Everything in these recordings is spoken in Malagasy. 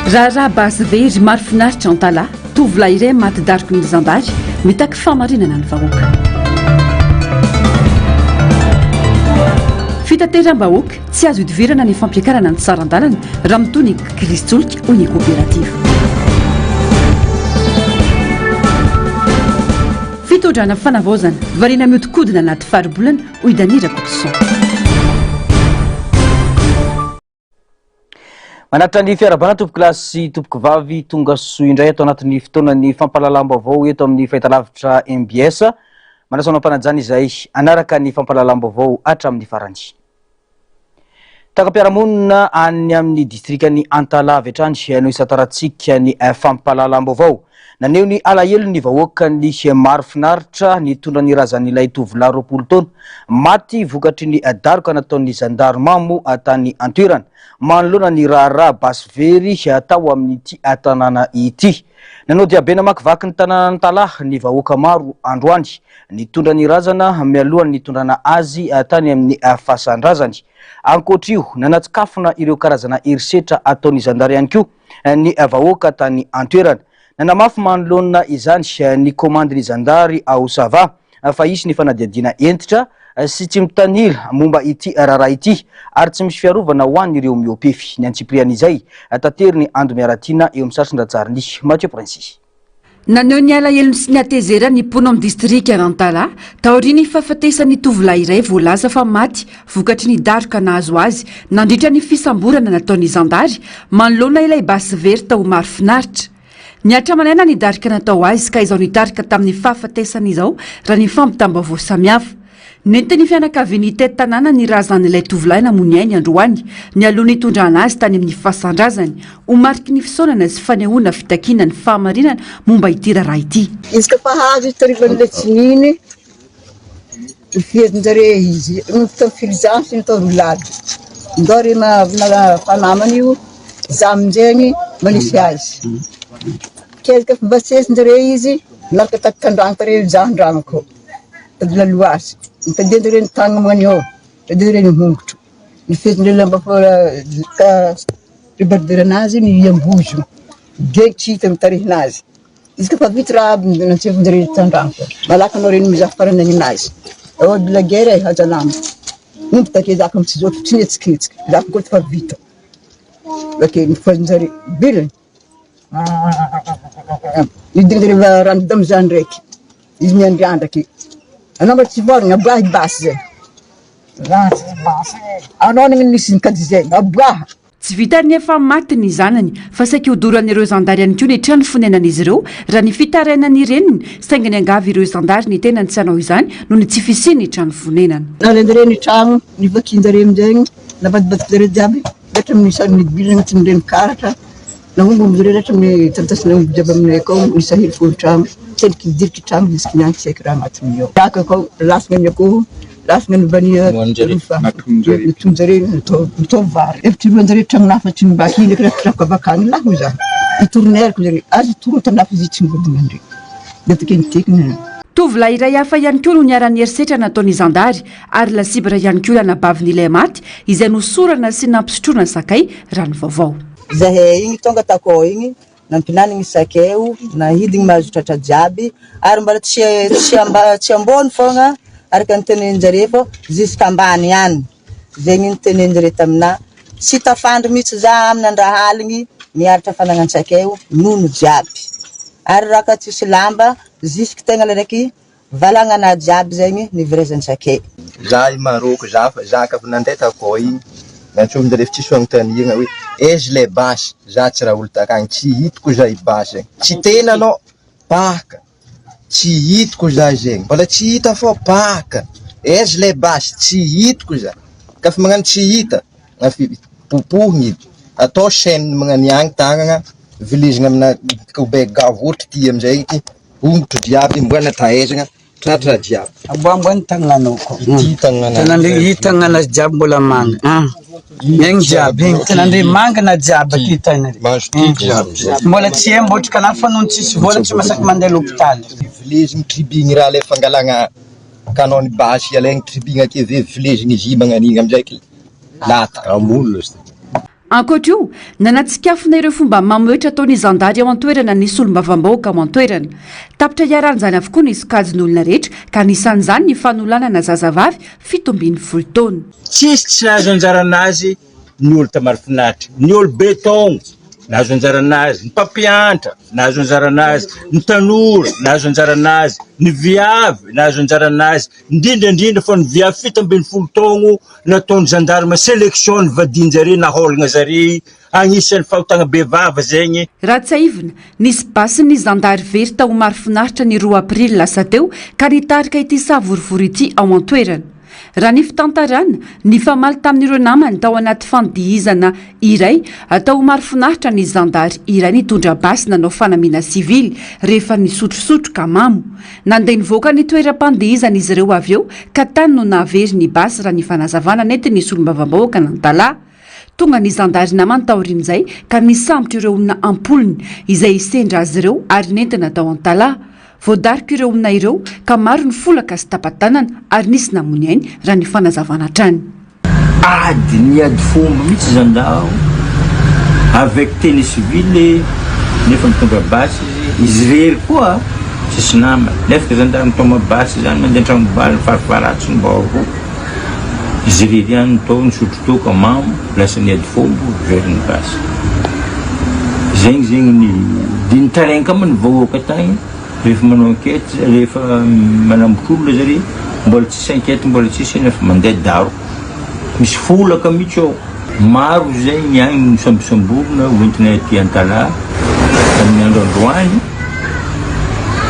Raharaha basy very Marofinaritra Antalaha, tovolahy iray maty daroky ny zandary, mitaky fahamarinana ny vahoaka. Fitateram-bahoaka, tsy azo idivirana ny fampiakarana ny saran-dalana raha mitohy ny krizin-tsolika, hoy ny koperativa. Fitondrana fanavaozana, variana mihodinkodina anaty faribolana, hoy Dany Rakotoson. Manatitra ny fiarahabana tompokolahy sy tompokovavy tonga soa indray ato anatin'ny fotoanan'ny fampahalalam-baovao eto amin'ny fahitalavitra MBS. Manasa anao am-panajana izay hanaraka ny fampahalalam-baovao hatramin'ny farany. Takam-piarahamonina any amin'ny distrikan'i Antalaha avy hatrany no isantarantsika ny fampahalalam-baovao. Naneho ny alahelony ny vahoakan'i Marofinaritra nitondra ny razan'ilay tovolahy 20 taona maty vokatry ny daroka nataon'ny zandary mamo tany an-toerana manoloana ny raharaha basy very tao amin'ity tanàna ity. Nanao diabe namakivaky ny tanànan'Antalaha ny vahoaka maro androany nitondra ny razana mialohan'ny nitondrana azy tany amin'ny fasan-drazany. Ankoatr'io, nanatsikafona ireo karazana herisetra ataon'ny zandary ihany koa ny vahoaka tany an-toerana. Nanamafy manoloana izany ny komandin'ny zandary ao Sava fa hisy ny fanadihadiana hentitra sy tsy mitanila momba ity raharaha ity ary tsy misy fiarovana ho an'ireo mihoa-pefy. Ny antsipirian'izay, taterin'i Ando Miaratiana eo amin'ny sasin-dratsarin'i Mathieu Princy. Naneho ny alahelony sy ny hatezerany ny mponina ao amin'ny distrikan'Antalaha, taorian'ny fahafatesan'ny tovolahy iray voalaza fa maty vokatry ny daroka nahazo azy nandritra ny fisamborana nataon'ny zandary manoloana ilay basy very tao Marofinaritra. Nihatra aman'aina ny daroka natao azy ka izao nitarika tamin'ny fahafatesany izao raha ny fampitam-baovao samihafa. Nentin'ny fianakaviany hitety tanàna ny razan'ilay tovolahy namoy ny ainy androany, nialoha ny nitondrana azy tany amin'ny fasan-drazany, ho mariky ny fisaonana sy fanehoana fitakiana ny fahamarinana momba ity raharaha ity. Izy ka fa azo itorivan'ilay tsininy ny fihezin-jare izy, ny filzany sy ny atao roulade. Ndao re fa namana io, za aminjegny manisy azy. Kezaka fa mba sesin-jare izy, miaraka takitan-drano tare za an-dragnoko. Tady laloha azy. Nitadian-dry reny tany magnany eo, nitadian-dry reny hongotro. Ny fehezin-dry lamba fa ka débardeur anazy ny ambozo. De tsy hita ny tarehinazy. Izy koa fa vita raha aby nantsefin-dry tandrano. Malaky anao reny mizaha farany ninazy. Ao de la guerre e hajalama. Omby take zaka tsy zao tsy nihetsiketsika. Zaka koa fa vita. Bakeo ny fehezin-jare biliny. Nidingana rano tamizany ndraiky izy miandriandra ake anao mba tsy vôragna aboahy basy zay anao no nisy nikajy zay aboaha. Tsy vitan'ny efa maty ny zanany fa saika hodoran'ireo zandary ihany koa ny trano fonenan'izy ireo raha ny fitarainan'ny reniny saingy niangavy ireo zandary ny tenany tsy hanao izany noho ny tsy fisian'ny trano fonenana. Nalain-jareo ny trano, nivakian-jareo amin'izay, navadibadikin-jareo jiaby, hatramin'ny sary agnatin'ireny karatra. Nahomby omby ireo hatramin'ny taratasy nahomby jiaby aminay akao, ny sahely folo tragno, tsendriky nidirika tragno jusque niany tsy haiko raha agnatin'ny ao. Zaka akao, lasagna ny akoho, lasagna ny vania, rofa, natonon-jare natao vary. Efa roan-jare tragnon'afo tsy mba hina kiraha kirako avy akagny lahy hoy za. Nitoron'eriko zare, aza toro tamin'afo izy tsy nigodina ndre. Dia afaka nitekina. Tovolahy iray hafa ihany koa no niharan'ny herisetra nataon'ny zandary ary lasibatra ihany koa anabavin'ilay maty izay nosorana sy nampisotroana sakay raha ny vaovao. Zahay igny tonga takao igny nampinanigny sakay nahidigny mahazo tratra jiaby ary mbola tsy tsy amba tsy ambony fogna araka ny tenenin-jare fô jusqu'à ambany ihany zegny ny tenenin-jare taminah tsy tafandry mihitsy za aminy andrahaligny miaritra fanagnan-tsakay nono jiaby ary raha ka tsisy lamba jusque tegna le raiky Valagnana jiaby zegny ny vraisan-tsakay. Za i Maroc za fa za ka fa nandeha takao igny nantsoin-jareo fa tsisy fanontaniana hoe aiza ilay basy za tsy raha olo takagny tsy hitako za i basy zegny tsy tena anao paka tsy hitako za zegny mbola tsy hita fô paka aiza ilay basy tsy hitako za ka fa magnano tsy hita popohigny edy atao chaine magnano agny tagnana vilezigna amina kobay gavotry ty amizay ty Ongotro jiaby mbola tahaizana tratra jiaby. Aboamboa ny tagnanao ko. Ity tagnana. Tanandre i tagnana jiaby mbola manga. Ah. Egny jiaby egny tanandre mangana jiaby aty tagnana. Mahazo ty jiaby. Mbola tsy hay mbôtrika anahy fa noho tsisy vola tsy masaky mandeha l'hôpital. Vilezigny tribigny raha le fangalagna canon basy alaigny tribigny ake ve vilezigny izy magnan'igny amizay lata. Amolona izy ty. Ankoatra io, nanatsikafona ireo fomba mamohehitra ataon'ny zandary ao an-toerana ny solombavambahoaka ao an-toerana. Tapitra iharan'izany avokoa ny sokajin'olona rehetra ka anisan'izany ny fanolanana zazavavy 17 taona. Tsisy tsy nahazo anjaranazy ny olo tamarofinaritra, ny olo be taogno nahazo anjaranazy, ny mpampianatra nahazo anjaranazy, ny tanora nahazo anjaranazy, ny viavy nahazo anjaranazy, indrindra indrindra fa ny viavy 17 taogno nataon'ny gendarme selection ny vadin-jare nahaolagna zare, agnisan'ny fahotagna bevava zegny. Raha tsiahivina, nisy basin'ny zandary very tao Marofinaritra ny roa aprily lasa teo ka nitarika ity savorovoro ity ao an-toerana. Raha ny fitantarana, nifamaly tamin'ireo namany tao anaty fandihizana iray tao Marofinaritra ny zandary iray nitondra basy nanao fanamiana sivily rehefa nisotrosotro ka mamo. Nandeha nivoaka ny toeram-pandihizana izy ireo avy eo ka tany no nahavery ny basy raha ny fanazavana nentin'ny solombavambahoakan'Antalaha. Tonga ny zandary namany taorian'izay ka nisambotra ireo olona am-polony izay sendra azy ireo ary nentina tao Antalaha. Voadarika ireo olona ireo ka maro ny folaka sy tapa-tanana ary nisy namoy ny ainy raha ny fanazavana hatrany. Ady niady fomba mihitsy zandaro avec tenue civile nefa mitondra basy izy, izy irery koa tsisy namana nefa zandaro mitoma basy zany mandeha antragno bal farafaharatsiny mba ho izy irery ihany no tao nisotro toaka mamo lasa niady fomba very ny basy zegny zegny ny de nitaraigny ka moa ny vahoaka tagny. Rehefa manao enquête, rehefa manambotra olona zare, mbola tsisy enquête, mbola tsisy inona fa mandeha daroka. Misy folaka mihitsy ao. Maro zay ny agny nosambosamborina hoentina aty Antalaha tamin'ny andro androany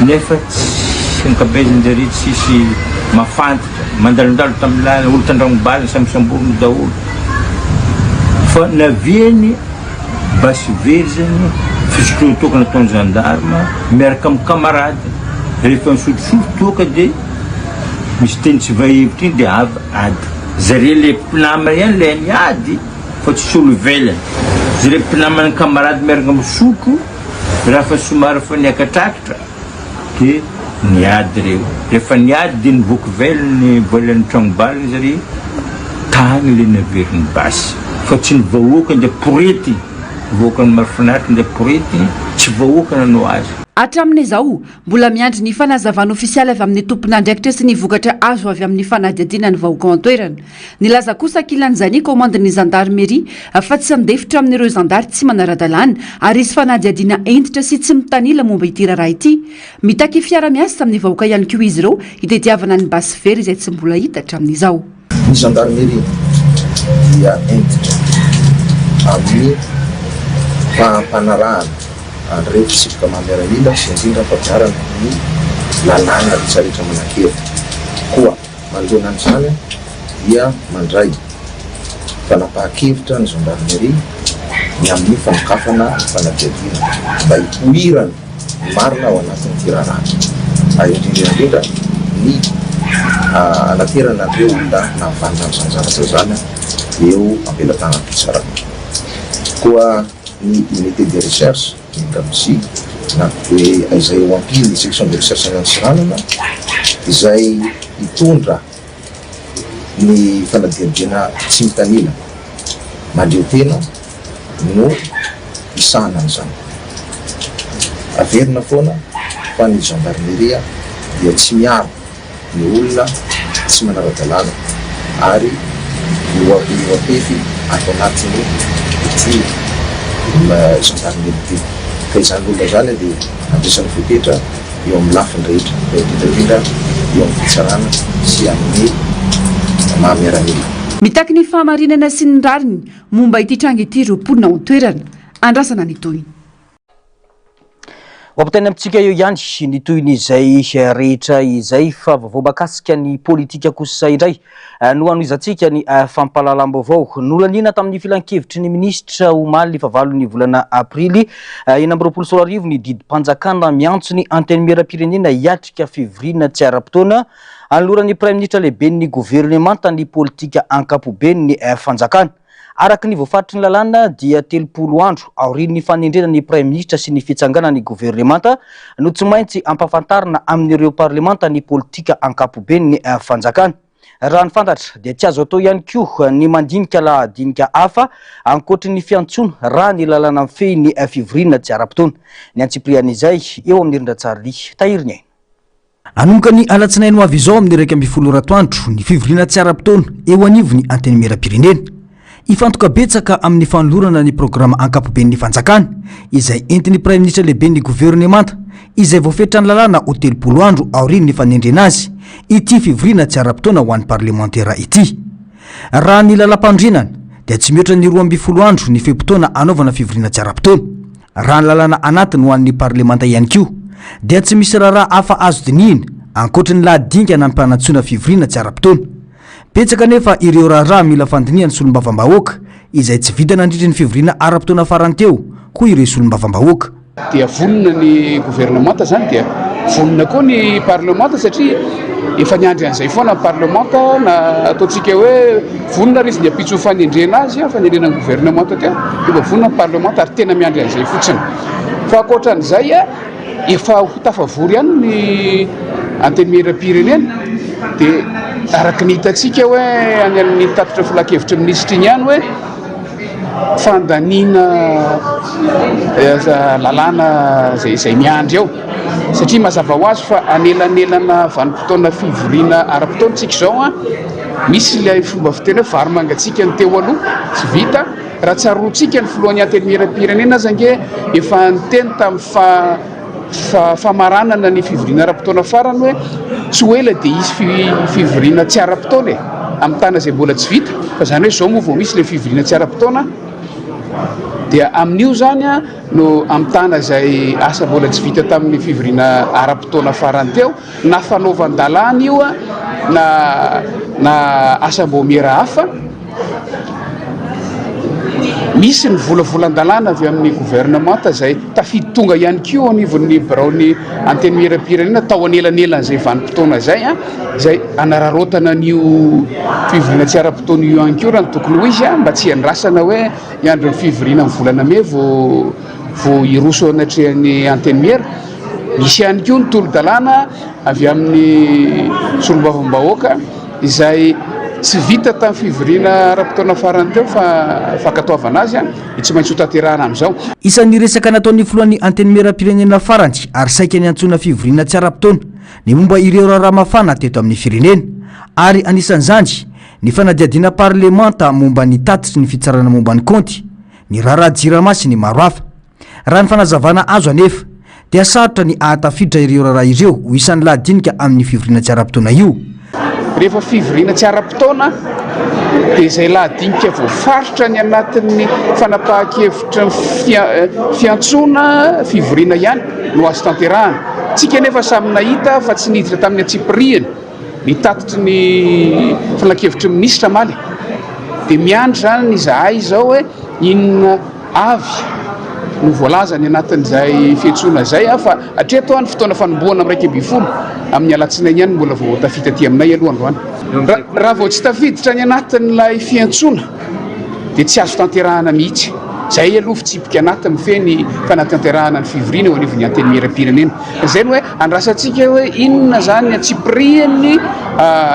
nefa tsy ankabeazan-jare tsisy mahafantatra, mandalondalo tamin'ny lalana, olo tandragno bala sambosamborina daholo fa naviany. Basy very zegny fisotroana toaka nataon'ny gendarme miaraka amin'ny camarade rehefa nisotrosotro toaka de misy teny tsy voahevitra iny de avy ady zare le mpinamana ihany le niady fa tsisy olo ivelany zare mpinamana camarade miaraka misotro raha fa somary efa niakatrakatra de niady reo, rehefa niady de nivoaka ivelany ivelan'ny tragnobaliny zare, tagny le naveriny basy fa tsy ny vahoaka nde porety, vahoakan'i Mahafinaritra nde porety, tsy vahoaka nanao azy. Hatramin'izao, mbola miandry ny fanazavana ofisialy avy amin'ny tompon'andraikitra sy ny vokatra azo avy amin'ny fanadihadiana ny vahoaka ao an-toerana. Nilaza kosa ankilan'izay ny kaomandin'ny zandarimeria fa tsy handefitra amin'ireo zandary tsy manara-dalàna ary hisy fanadihadiana hentitra sy tsy mitanila momba ity raharaha ity. Mitaky fiara-miasa amin'ny vahoaka ihany koa izy ireo hitadiavana ny basy very izay tsy mbola hita hatramin'izao. Ny zandarimeria dia hentitra amin'ny fampanarahana an'ireo fitsipika maha-miaramila sy indrindra fampiharana ny lalàna rehetrarehetra manan-kery. Koa Manoloana an'izany dia mandray fanapahan-kevitra ny zandarimeria ny amin'ny fanokafana ny fanadihadiana mba hipoiran'ny marina ao anatin'ity raharaha ity ary indrindra indrindra ny hanaterana an'ireo olona nahavanona an'izany zavatra izany eo am-pelatanan'ny fitsarana. Koa ny unité de recherche, ny Gamzi, na hoe izay ho ampian'ny section de recherche any Antsiranana izay hitondra ny fanadihadiana tsy mitanila, mahaleo tena no hisahana an'izany. Averina foana fa ny gendarmerie dia tsy miaro. ny olona tsy manara-dalàna ary mihoa-pefy ato anatin'ny ity gendarmerie ity. Ka izany olona izany dia andraisany fepetra eo amin'ny lafiny rehetra, fa indrindra indrindra eo amin'ny fitsarana sy amin'ny maha miaramila. Mitaky ny fahamarinana sy ny rariny momba ity tranga ity ireo mponina ao an-toerana. Andrasana ny tohiny. Ho ampitaina amintsika eo ihany ny tohin'izay rehetra izay fa vaovao mahakasika ny politika kosa indray no hanohizantsika ny fampahalalam-baovao. Nolaniana tamin'ny filankevitry ny minisitra omaly fahavalon'ny volana aprily 2026 ny didim-panjakana miantso ny Antenimierampirenena hiatrika fivoriana tsy ara-potoana anoloran'ny Praiminisitra lehiben'ny governemanta ny politika ankapoben'ny fanjakana. Araka ny voafaritry ny lalàna dia 30 andro aorian'ny fanendrena ny Praiminisitra sy ny fitsanganan'ny governemanta no tsy maintsy ampahafantarina amin'ireo parlemanta ny politika ankapoben'ny fanjakana. Raha ny fantatra dia tsy azo atao ihany koa ny mandinika lahadinika hafa ankoatry ny fiantsoana raha ny lalàna mifehy ny fivoriana tsy ara-potoana. Ny antsipirian'izay eo amin'ny rindran-tsary Tahiry ny aina. Hanomboka ny alatsinainy ho avy izao amin'ny 11 ora atoandro ny fivoriana tsy ara-potoana eo anivon'ny Antenimierampirenena. Hifantoka betsaka amin'ny fanolorana ny programa ankapoben'ny fanjakana izay entin'ny Praiminisitra lehiben'ny governemanta izay voafetran'ny lalàna ho 30 andro aorian'ny fanendrena azy ity fivoriana tsy ara-potoana ho an'ny parlemantera ity. Raha ny lalàmpanorenana dia tsy mihoatra ny 12 andro ny fe-potoana hanaovana fivoriana tsy ara-potoana. Raha ny lalàna anatiny ho an'ny parlemanta ihany koa dia tsy misy raharaha hafa azo dinihina ankoatry ny lahadingana ampanantsoina fivoriana tsy ara-potoana. Betsaka anefa ireo raharaha mila fandinihan'ny solombavambahoaka izay tsy vita nandritry ny fivoriana ara-potoana farany teo, hoy ireo solombavambahoaka. Dia vonona ny governemanta izany dia vonona koa ny parlemanta satria efa niandry an'izay foana ny parlemanta na ataontsika hoe vonona ary izy ny ampitso fanendrena azy, fanendrena ny governemanta teo dia efa vonona ny parlemanta ary tena miandry an'izay fotsiny. Fa ankoatran'izay Efa ho tafavory ihany ny Antenimierampirenena dia araka ny hitantsika hoe any amin'ny tatitra filankevitry ny minisitra iny ihany hoe fandaniana lalàna izay izay miandry eo satria mazava ho azy fa anelanelana vanim-potoana fivoriana ara-potoana tsika izao an, misy ilay fomba fiteny hoe vary mangatsiaka ny teo aloha tsy vita. Raha tsaroantsika ny filohan'ny Antenimierampirenena aza ange efa niteny tamin'ny famaranana ny fivoriana ara-potoana farany hoe tsy ho ela dia hisy fivoriana tsy ara-potoana e, amin'ny tany izay mbola tsy vita, fa izany hoe izao moa vao misy ilay fivoriana tsy ara-potoana dia amin'io izany no hamitana izay asa mbola tsy vita tamin'ny fivoriana ara-potoana farany teo. Na fanaovan-dalàna io na na asam-baomiera hafa, misy ny volavolan-dalàna avy amin'ny governemanta izay tafiditra tonga ihany koa eo anivon'ny biraon'ny Antenimierampirenena tao anelanelan'izay vanim-potoana izay, izay hanararaotana an'io fivoriana tsy ara-potoana io ihany koa raha ny tokony ho izy mba tsy hiandrasana hoe hiandry ny fivoriana amin'ny volana mey vao vao hiroso eo anatrehan'ny Antenimiera. Misy ihany koa ny tolo-dalàna avy amin'ny solombavambahoaka izay tsy vita tamin'ny fivoriana ara-potoana farany teo fa fankatoavana azy dia tsy maintsy hotanterahana amin'izao. Isan'ny resaka nataon'ny filohan'ny Antenimierampirenena farany ary saika niantsoana fivoriana tsy ara-potoana ny momba ireo raharaha mafana teto amin'ny firenena ary anisan'izany ny fanadihadiana parlemanta momba ny tatitry ny fitsarana momba ny kaonty, ny raharaha Jirama sy ny maro hafa. Raha ny fanazavana azo anefa, dia sarotra ny ahatafiditra ireo raharaha ireo ho isan'ny lahadinika amin'ny fivoriana tsy ara-potoana io. Rehefa fivoriana tsy ara-potoana dia izay lahadinika voafaritra any anatin'ny fanapahan-kevitry ny fiantsoana fivoriana ihany no azo tanterahana. Tsika anefa samy nahita fa tsy niditra tamin'ny antsipirihiny ny tatitry ny filankevitry ny minisitra omaly. Dia miandry izany izahay izao hoe inona avy no voalaza any anatin'izay fiantsoana izay fa hatreto ny fotoana fanombohana amin'ny 11 amin'ny alatsinainy ihany no mbola vao tafita aty aminay aloha androany. Raha vao tsy tafiditra any anatin'ilay fiantsoana dia tsy azo tanterahana mihitsy. Izay aloha fitsipika anaty mifehy ny fanatanterahana ny fivoriana eo anivon'ny Antenimierampirenena. Izay no hoe andrasantsika hoe inona izany ny antsipirihan'ny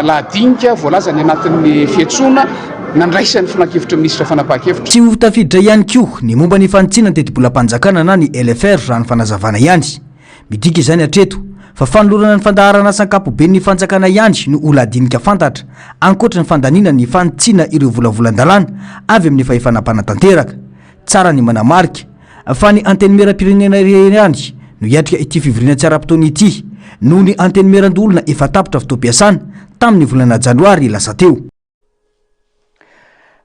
lahadinika voalaza any anatin'ny fiantsoana. nandraisan'ny Filankevitry ny Minisitra fanapahan-kevitra. Tsy ho tafiditra ihany koa ny momba ny fanitsiana ny tetibolam-panjakana na ny LFR raha ny fanazavana ihany. Midika izany hatreto fa fanolorana ny fandaharanasa ankapoben'ny fanjakana ihany no ho lahadinika fantatra, ankoatra ny fandaniana ny fanitsiana ireo volavolan-dalàna avy amin'ny fahefana mpanatanteraka. Tsara ny manamarika fa ny Antenimierampirenena irery ihany no hiatrika ity fivoriana tsy ara-potoana ity noho ny Antenimierandoholona efa tapitra fotoam-piasana tamin'ny volana janoary lasa teo.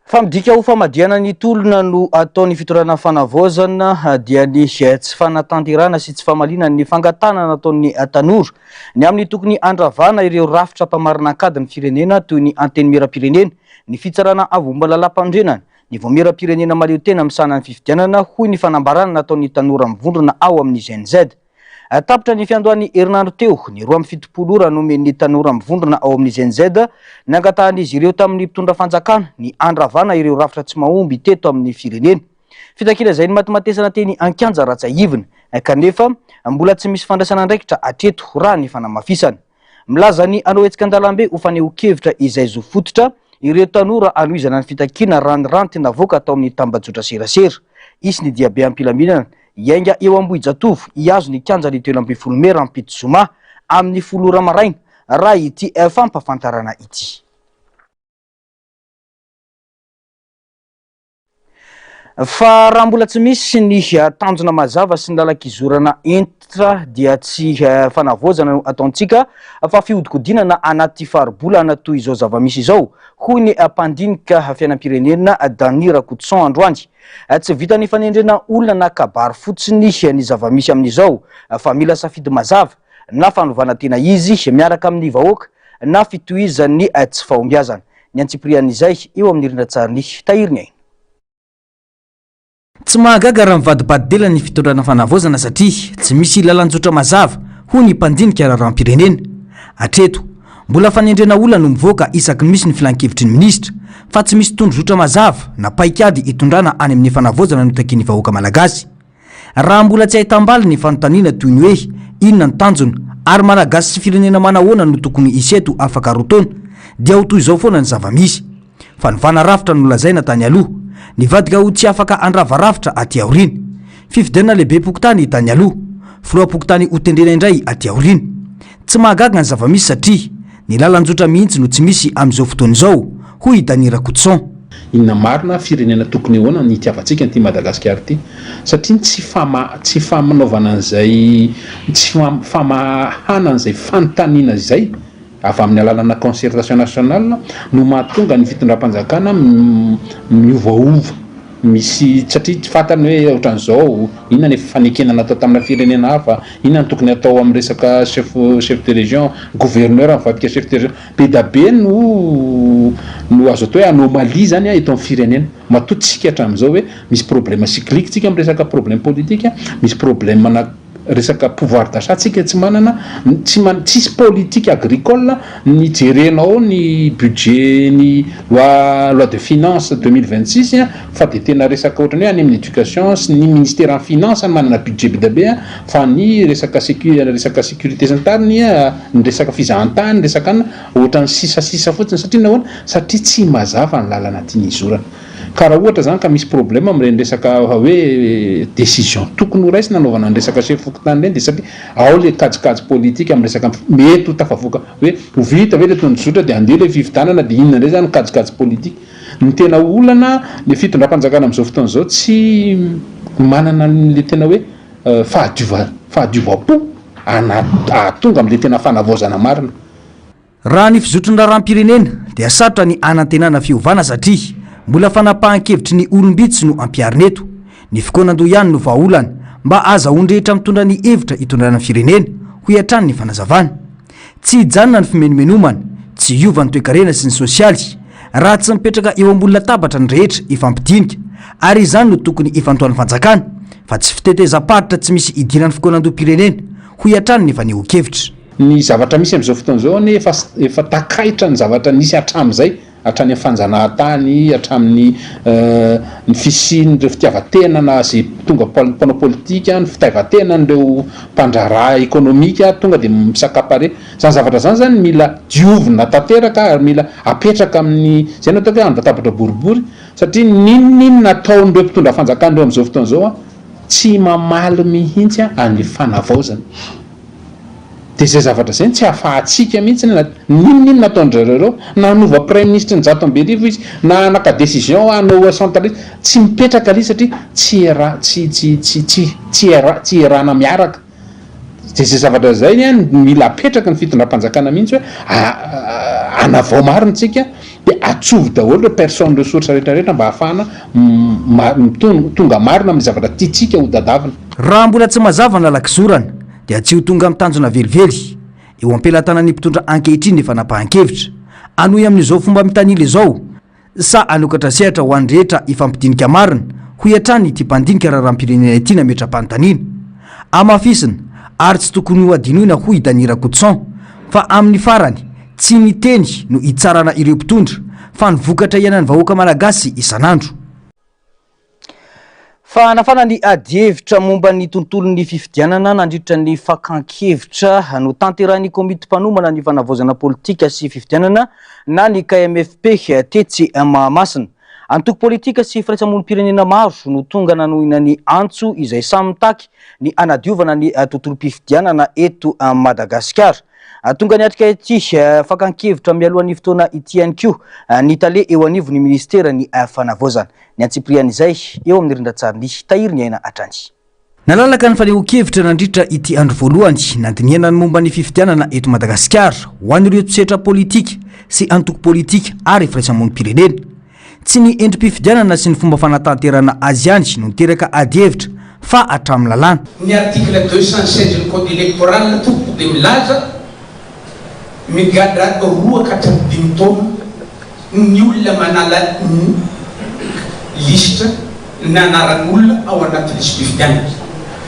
Fa midika ho famadihana ny tolona no ataon'ny fitondrana fanavaozana dia ny tsy fanatanterahana sy tsy famaliana ny fangatahana nataon'ny tanora ny amin'ny tokony handravana ireo rafitra mpamarina an-kady ny firenena toy ny antenimierampirenena, ny fitsarana avo momba ny lalàmpanorenana, ny vaomieram-pirenena mahaleo tena misahana ny fifidianana, hoy ny fanambarana nataon'ny tanora mivondrona ao amin'ny Gen Z. Tapitra ny fiandohan'ny herinandro teo ny 72 ora nomen'ny tanora mivondrona ao amin'ny Gen Z nangatahan'izy ireo tamin'ny mpitondra fanjakana ny handravana ireo rafitra tsy mahomby teto amin'ny firenena. Fitakiana izay nimatimatesana teny an-kianja raha tsiahivina kanefa mbola tsy misy fandraisana andraikitra hatreto raha ny fanamafisana. Milaza ny hanao hetsika an-dalambe ho fanehoan-kevitra izay zo fototra ireo tanora hanohizana ny fitakiana raha ny ranty navoaka tao amin'ny tambajotra serasera. Hisy ny diabe am-pilaminana hiainga eo Ambohijatovo hihazo ny kianjan'ny 13 mey rahampitso zoma amin'ny folo ora maraina raha ity fampahafantarana ity. Fa raha mbola tsy misy ny tanjona mazava sy ny lalan-kizorana hentitra dia tsy fanavaozana no ataontsika fa fihodinkodinana anaty faribolana toy izao zava-misy izao, hoy ny mpandinika fiainam-pirenena Danny Rakotoson androany. Tsy vitan'ny fanendrena olona na kabary fotsiny ny zava-misy amin'izao fa mila safidy mazava na fanovana tena izy miaraka amin'ny vahoaka na fitohizan'ny tsy fahombiazana. Ny antsipirian'izay eo amin'ny rindran-tsarin'i Tahiry Ny Aina. Tsy mahagaga raha mivadibadi-dela ny fitondrana fanavaozana satria tsy misy lalan-jotra mazava, hoy ny mpandinika raharaham-pirenena. Hatreto, mbola fanendrena olona no mivoaka isaky ny misy ny filankevitry ny minisitra, fa tsy misy tondrozotra mazava na paikady hitondrana any amin'ny fanavaozana notakian'ny vahoaka malagasy. Raha mbola tsy ahitam-baliny ny fanontaniana toy ny hoe inona ny tanjona ary Malagasy sy firenena manahoana no tokony hisy eto afaka roa taona dia ho toy izao foana ny zava-misy. Fanovana rafitra nolazaina tany aloha, nivadika ho tsy afaka handrava rafitra aty aoriana. Fifidianana lehibem-pokontany tany aloha, filoham-pokontany hotendrena indray aty aoriana. Tsy mahagaga ny zava-misy satria ny lalan-jotra mihitsy no tsy misy amin'izao fotoana izao, hoy i Dany Rakotoson. Inona marina firenena tokony ahoana ny hitiavantsika an'ity Madagasikara ity? Satria ny tsy fama tsy fanaovana an'izay tsy famahana an'izay fanontaniana izay avy amin'ny alalana concertation nationale no mahatonga ny fitondram-panjakana miovaova misy satria tsy fantany hoe ohatran'izao, inona ny efa fanekena natao tamina firenena hafa, inona no tokony hatao amin'ny resaka chef chef de région, gouverneur mivadika chef de région, be da be no no azo atao hoe anomalie zany eto amin'ny firenena, matoa tsika hatramin'izao hoe misy problème cyclique tsika amin'ny resaka problème politique, misy problème ana resaka pouvoir d'achat tsika tsy manana, tsy man tsisy politique agricole ny jerenao ny budget ny loi loi de finance 2026 fa dia tena resaka ohatrany hoe any amin'ny éducation sy ny ministère ny finance no manana budget be dia be fa ny resaka sécu resaka sécurité sy ny tariny ny resaka fizahantany resaka anona ohatrany sisasisa fotsiny satria nahoana satria tsy mazava ny lalana tiana hizorana. Ka raha ohatra zany ka misy problème amin'ireny resaka hoe décision tokony ho raisina hanaovana ny resaka chef fokontany ireny dia satria ao le kajikajy politique amin'ny resaka mety ho tafavoaka hoe ho vita ve le tondrozotra dia handeha le fifidianana dia inona indray zany ny kajikajy politique. Ny tena olana le fitondram-panjakana amin'izao fotoana izao tsy manana an'le tena hoe fahadiova fahadiovam-po ana ahatonga amin'le tena fanavaozana marina. Raha ny fizotry ny raharaham-pirenena dia sarotra ny hanantenana fiovana satria mbola fanapahan-kevitry ny olom-bitsy no ampiharina eto. Ny fikaonandoha ihany no vahaolana mba ahazahoan'ny rehetra mitondra ny hevitra hitondrana ny firenena, hoy hatrany ny fanazavana. Tsy hijanona ny fimenomenomana, tsy hiova ny toekarena sy ny sosialy raha tsy mipetraka eo ambony latabatra ny rehetra hifampidinika ary izany no tokony hifantohan'ny fanjakana fa tsy fitetezam-paritra tsy misy idiran'ny fikaonandoham-pirenena, hoy hatrany ny fanehoan-kevitra. Ny zavatra misy amin'izao fotoana izao anie efa efa takaitra ny zavatra nisy hatramin'izay, hatrany amin'ny fanjanahantany, hatramin'ny ny fisian'ireo fitiavan-tena na izay tonga mpanao politika, ny fitaivan-tenan'ireo mpandraharaha ekonomika tonga dia mi-s'accaparer. Izany zavatra izany izany mila diovina tanteraka ary mila apetraka amin'ny, izay no ataoko hoe an-databatra boribory satria n'inon'inona ataon'ireo mpitondra fanjakana ireo amin'izao fotoana izao tsy mamaly mihitsy an'ilay fanavaozana. Dia izay zavatra izay no tsy ahafahantsika mihitsy na n'inon'inona ataon-dry zareo ireo, na hanova praiminisitry ny 11 izy, na naka décision hanao centraliste, tsy mipetraka ilay izy satria tsy era tsy tsy tsy tsy tsy era tsy erana miaraka. Dia izay zavatra izay an no mila apetraky ny fitondram-panjakana mihitsy hoe hanavao marina isika dia atsovy daholo ireo personnes ressources rehetra rehetra mba hahafahana tonga marina amin'ny zavatra tiantsika ho dadavina. Raha mbola tsy mazava ny lalan-kizorana dia tsy ho tonga amin'ny tanjona velively eo am-pelatanan'ny mpitondra ankehitriny ny fanapahan-kevitra. Hanohy amin'izao fomba mitanila izao sa hanokatra sehatra ho an'ny rehetra hifampidinika marina, hoy hatrany ity mpandinika raharaham-pirenena ity nametra-panontaniana. Hamafisina ary tsy tokony hohadinoina hoy i Dany Rakotoson fa amin'ny farany tsy ny teny no hitsarana ireo mpitondra fa ny vokatra iainan'ny vahoaka malagasy isan'andro. Fa nafana ny adihevitra momba ny tontolon'ny fifidianana nandritra ny fakan-kevitra notanterahin'ny komity mpanomana ny fanavaozana politika sy fifidianana na ny KMFP tetsy Mahamasina. Antoko politika sy firaisamonim-pirenena maro no tonga nanohina ny antso izay samy mitaky ny hanadiovana ny tontolom-pifidianana eto Madagasikara. Tonga niatrika ity fakan-kevitra mialohan'ny fotoana ity ihany koa ny tale eo anivon'ny minisiteran'ny fanavaozana. Ny antsipirian'izay eo amin'ny rindran-tsarin'i Tahiry ny Aina hatrany. Nalalaka ny fanehoan-kevitra nandritra ity andro voalohany nandinihana ny momba ny fifidianana eto Madagasikara ho an'ireo mpisetra politika sy antoko politika ary firaisamonim-pirenena. Tsy ny endri-pifidianana sy ny fomba fanatanterahana azy ihany no niteraka adihevitra fa hatramin'ny lalàna. Ny article 216 ny code électoral tompoko dia milaza migadra roa ka hatramin'ny dimy taona ny olona manala ny lisitra na anaran'olona ao anaty lisi-pifidianana.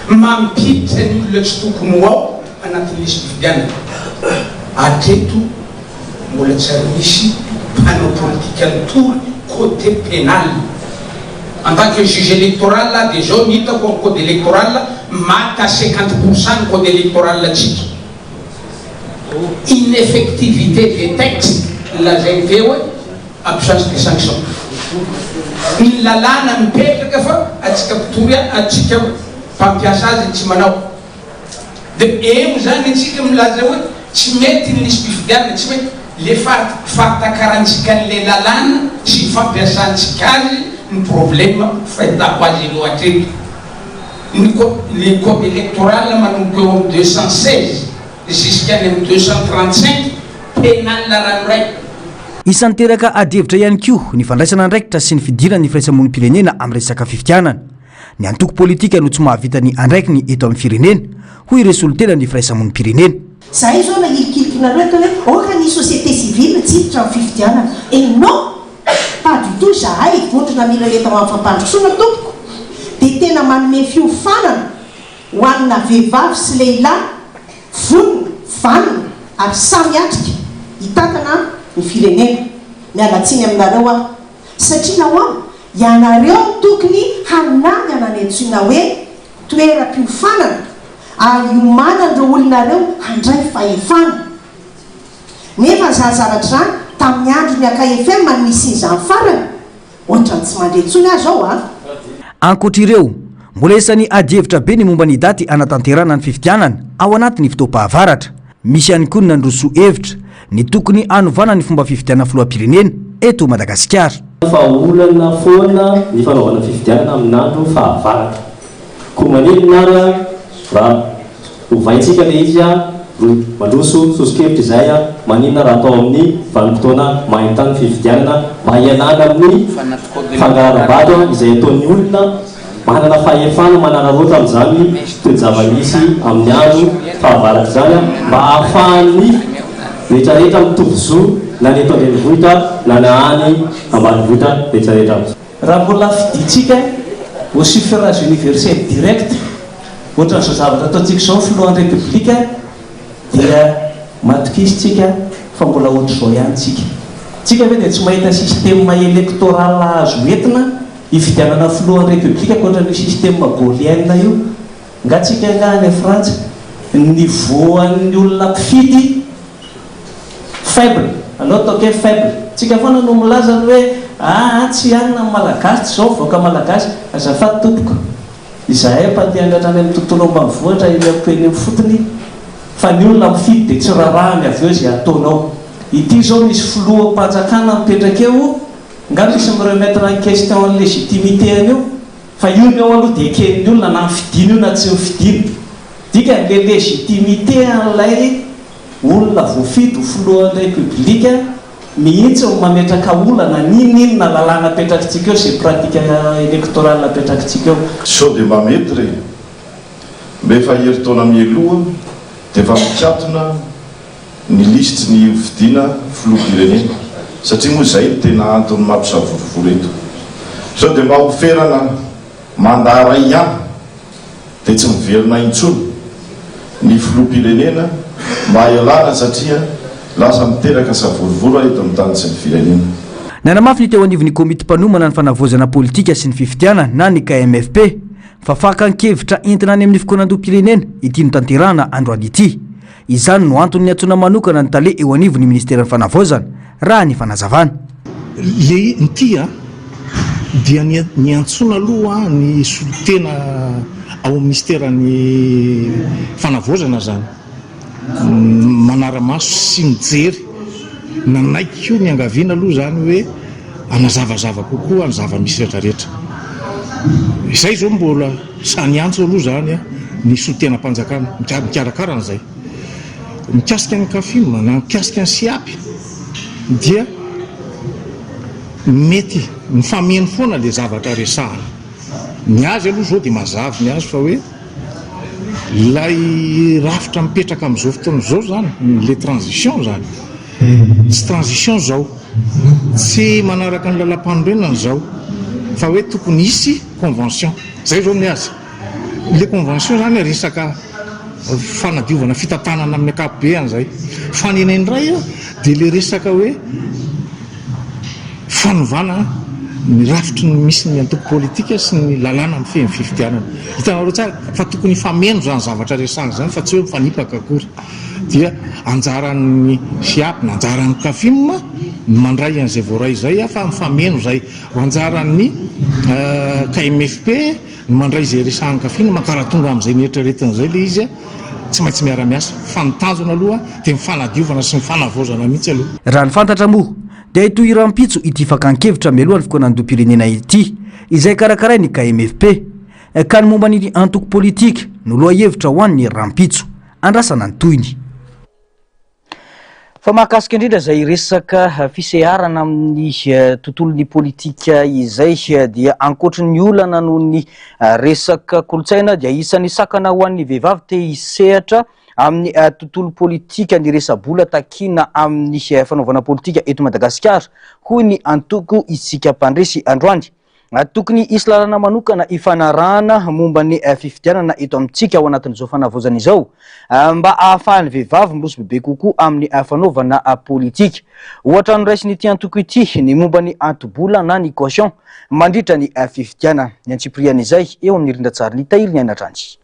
Mampiditra ny olona tsy tokony ho ao anatin'ny lisi-pifidianana. Hatreto mbola tsy ary nisy mpanao politika nitory côté pénal. En tant que juge électoral aho dia izao ny hitako amin'ny code électoral, maty à 50 pour cent ny code électoral antsika. Ineffectivité des textes lazainy teo hoe absence de sanction. Ny lalàna mipetraka fa antsika mpitory antsika mpampiasa azy tsy manao. De eo zany antsika milaza hoe tsy mety ny lisi-pifidianana, tsy mety le fahatakarantsika an'le lalàna sy ny fampiasantsika azy ny problème fahitako azy aloha hatreto. Ny ny code électoral manomboka eo amin'ny 216 jusqu'any amin'ny 235, pénal ranoray. Isan'ny niteraka adihevitra ihany koa ny fandraisana andraikitra sy ny fidiran'ny firaisamonim-pirenena amin'ny resaka fifidianana. Ny antoko politika no tsy mahavita ny andraikiny eto amin'ny firenena, hoy ireo solontenan'ny firaisamonim-pirenena. Zahay zao nahilikilikinareo atao hoe aoka ny société civile tsy hiditra amin'ny fifidianana et non! Pas du tout izahay vondrona miralenta ho amin'ny fampandrosoana tompoko dia tena manome fiofanana ho an'na vehivavy sy lehilahy vonona, vanona ary sahy miatrika hitantana ny firenena. Miala tsiny aminareo aho satria nahoana? Ianareo no tokony hanangana ny antsoina hoe toeram-piofanana ary hiomanan'ireo olonareo handray fahefana. Nefa izany zavatra izany tamin'ny andron'ny AKFM no nisian'izany farany? Ohatran'ny tsy mandre intsony aho izao an! Ankoatra ireo, mbola isan'ny adihevitra be ny momba ny daty hanatanterahana ny fifidianana ao anatin'ny fotoam-pahavaratra. Misy ihany koa ny nandroso hevitra ny tokony hanovana ny fomba fifidianana filoham-pirenena eto Madagasikara. Fa olana foana ny fanaovana fifidianana amin'andro fahavaratra. Koa maninona ary raha ovaintsika ilay izy ro mandroso soso-kevitra izay maninona raha atao amin'ny vanim-potoana main-tany ny fifidianana mba hialana amin'ny fangalaram-bato izay ataon'ny olona manana fahefana manararaotra amin'izany toe-java-misy amin'ny andro fahavaratra izany mba hahafahan'ny rehetrarehetra mitovy zo na ny eto an-drenivohitra na ny any ambanivohitra rehetrarehetra. Raha mbola fidintsika au suffrage universel direct ohatran'izao zavatra ataontsika izao ny filohan'ny Repoblika dia matokisa tsika fa mbola ohatr'izao ihany tsika. Tsika ve dia tsy mahita système électoral azo entina hifidianana filohan'ny Repoblika ankoatran'io système gaullienne io? Nga tsika nga any Frantsa ny niveau an'ny olona mpifidy Faible, aleo ataoko hoe faible. Tsika foana no milaza ny hoe aa tsy hanina ny Malagasy, tsy izao ny vahoaka Malagasy. Azafady tompoko, izahay mpandehana hatrany amin'ny tontolo ambanivohitra eny eny amin'ny fotony fa ny olona mifidy dia tsy rarahany avy eo izay ataonao. Ity izao misy filoham-panjakana mipetraka eo, nga misy mi-remettre en question ny légitimité an'io? Fa io ny eo aloha dia eken'ny olona na nifidina io na tsy nifidina. Dikany, le légitimité an'ilay Olona voafidy ho filohan'ny Repoblika mihitsy no mametraka olana n'inon'inona lalàna apetrakitsika eo, izay pratique électorale apetrakitsika eo. Sao dia mba mety re? Mba efa herintaona mialoha dia efa mikatona ny lisitry ny hofidiana filoham-pirenena satria moa izay no tena antony mampisavorovoro eto. Sao dia mba hoferana mandat iray ihany? dia tsy miverina intsony ny filoham-pirenena mba hialana satria lasa miteraka savorovoro eto amin'ny tany sy ny firenena. Nanamafy ny teo anivon'ny komity mpanomana ny fanavaozana politika sy ny fifidianana na ny KMFP fa fakan-kevitra entina any amin'ny fikaonandoham-pirenena ity notanterahana androany ity. Izany no antony niantsoana manokana ny tale eo anivon'ny minisiteran'ny fanavaozana, raha ny fanazavana. Le ity a dia niantsoana aloha ny solontena ao amin'ny minisiteran'ny fanavaozana izany manara-maso sy mijery, nanaiky koa niangaviana aloha izany hoe hanazavazava kokoa ny zava-misy rehetra rehetra. Izay izao mbola sahy niantso aloha izany ny solontenam-panjakana mikarakara an'izay. Mikasika ny Cafim na mikasika ny Siap dia mety mifameno foana ilay zavatra resahana. Ny azy aloha izao dia mazava ny azy fa hoe ilay rafitra mipetraka amin'izao fotoana izao izany, ilay transition izany, tsy transition izao, tsy manaraka ny lalàmpanorenana izao fa hoe tokony hisy convention. Izay izao ny azy. Ilay convention izany resaka fanadiovana fitantanana amin'ny ankapobeany izay. Fa ny anay indray dia ilay resaka hoe fanovana ny rafitry ny misy ny antoko politika sy ny lalàna mifehy ny fifidianana. Hitanareo tsara fa tokony hifameno izany zavatra resahana izany fa tsy hoe mifanipaka akory. Dia anjaran'ny FIAP na anjaran'ny CAFIM ny mandray an'izay voaray izay fa mifameno izay. Anjaran'ny KMFP ny mandray izay resahany kafina mankaraha tonga amin'izay neritreretina izay ilay izy tsy maintsy miara-miasa fa ny tanjona aloha dia ny fanadiovana sy ny fanavaozana mihitsy aloha. Raha ny fantatra moa dia hitohy rahampitso ity fakan-kevitra mialohan'ny fikaonandoham-pirenena ity izay karakarain'ny KMFP ka ny momba ny antoko politika no lohahevitra ho an'ny rahampitso. Andrasana ny tohiny. Fa mahakasika indrindra izay resaka fiseharana amin'ny tontolon'ny politika izay dia ankoatry ny olana noho ny resaka kolontsaina dia isan'ny sakana ho an'ny vehivavy te hisehatra amin'ny tontolo politika ny resa-bola takiana amin'ny fanaovana politika eto Madagasikara hoy ny antoko Isika Mpandresy androany. Tokony hisy lalana manokana ifanarahana momba ny fifidianana eto amintsika ao anatin'izao fanavaozana izao mba ahafahan'ny vehivavy miroso bebe kokoa amin'ny fanaovana politika. Ohatra noraisin'ity antoko ity ny momba ny anto-bola na ny caution mandritra ny fifidianana. Ny antsipirian'izay eo amin'ny rindran-tsarin'i Tahiry Niaina hatrany.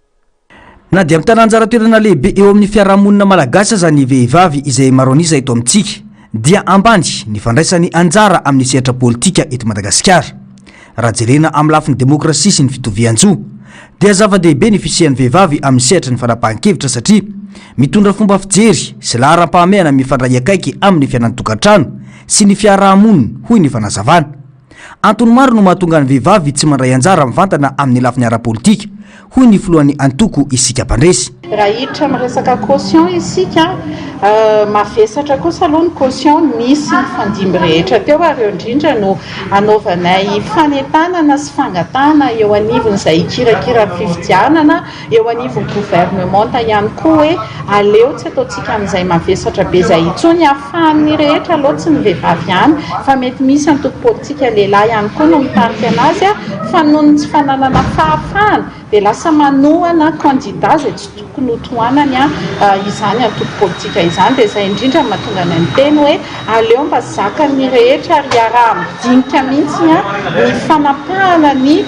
Na dia mitana anjara toerana lehibe eo amin'ny fiarahamonina malagasy aza ny vehivavy izay maro an'isa eto amintsika dia ambany ny fandraisany anjara amin'ny sehatra politika eto Madagasikara. Raha jerena amin'ny lafiny demokrasia sy ny fitovian-jo dia zava-dehibe ny fisian'ny vehivavy amin'ny sehatry ny fanapahan-kevitra satria mitondra fomba fijery sy laharam-pahamehana mifandray akaiky amin'ny fiainan'ny tokantrano sy ny fiarahamonina hoy ny fanazavana. Antony maro no mahatonga ny vehivavy tsy mandray anjara mivantana amin'ny lafiny ara-politika, hoy ny filohan'ny antoko Isika Mpandresy. Raha hiditra amin'ny resaka caution isika, mavesatra kosa aloha ny caution nisy nifandimby rehetra teo ary eo indrindra no anaovanay fanentanana sy fangatahana eo anivon'izay hikirakira ny fifidianana eo anivon'ny governemanta ihany koa hoe aleo tsy ataontsika amin'izay mavesatra be izay intsony ahafahan'ny rehetra aloha tsy ny vehivavy ihany fa mety misy antoko politika lehilahy ihany koa no mitarika anazy fa noho ny tsy fananana fahafahana dia lasa manohana kandida izay tsy tokony ho tohanany izany antoko politika izany dia izay indrindra no mahatonga anay miteny hoe aleo mba zakan'ny rehetra ary iaraha-midinika mihitsy ny fanapahana ny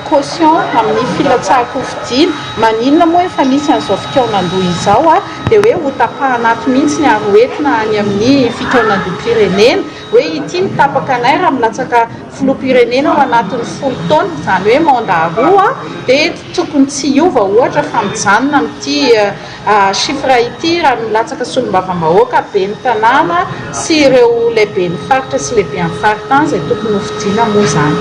caution amin'ny filatsahan-kofidina. Maninona moa efa nisy an'izao fikaonandoha izao dia hoe hotapahana ato mihitsy ary hoentina any amin'ny fikaonandoham-pirenena hoe ity no tapaka anay raha milatsaka filoham-pirenena ao anatin'ny folo taona, izany hoe mandat roa dia tokony tsy hiova ohatra fa mijanona amin'ity Chiffre ity raha milatsaka solombavambahoaka, ben'ny tanàna sy ireo lehiben'ny faritra sy lehiben'ny faritany izay tokony ho fidiana moa izany.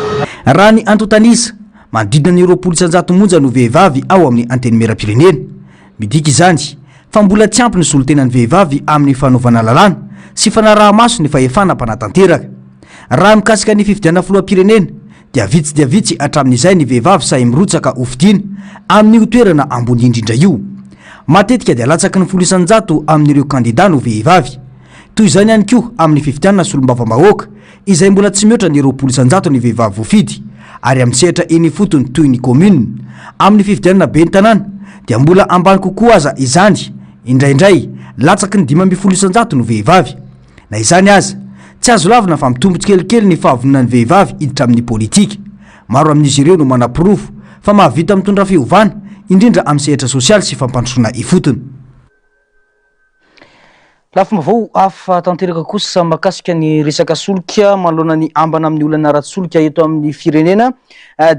Raha ny antontan'isa, manodidina ny 20% monja no vehivavy ao amin'ny Antenimierampirenena. Midika izany fa mbola tsy ampy ny solontenan'ny vehivavy amin'ny fanaovana lalàna sy fanaraha-maso ny fahefana mpanatanteraka. Raha mikasika ny fifidianana filoham-pirenena dia vitsy dia vitsy hatramin'izay ny vehivavy sahy mirotsaka hofidiana amin'io toerana ambony indrindra io. Matetika dia latsaky ny 10% amin'ireo kandida no vehivavy. Toy izany ihany koa amin'ny fifidianana solombavambahoaka izay mbola tsy mihoatra ny 20% ny vehivavy voafidy ary amin'ny sehatra eny ifotony toy ny commune amin'ny fifidianana ben'ny tanàna dia mbola ambany kokoa aza izany indraindray latsaky ny 15% no vehivavy. Na izany aza. Tsy azo lavina fa mitombo tsikelikely ny fahavononan'ny vehivavy hiditra amin'ny politika. Maro amin'izy ireo no manaporofo fa mahavita mitondra fiovana, indrindra amin'ny sehatra sosialy sy fampandrosoana ifotony. Lafim-baovao hafa tanteraka kosa mahakasika ny resaka solika manoloana ny ambana amin'ny olana ara-tsolika eto amin'ny firenena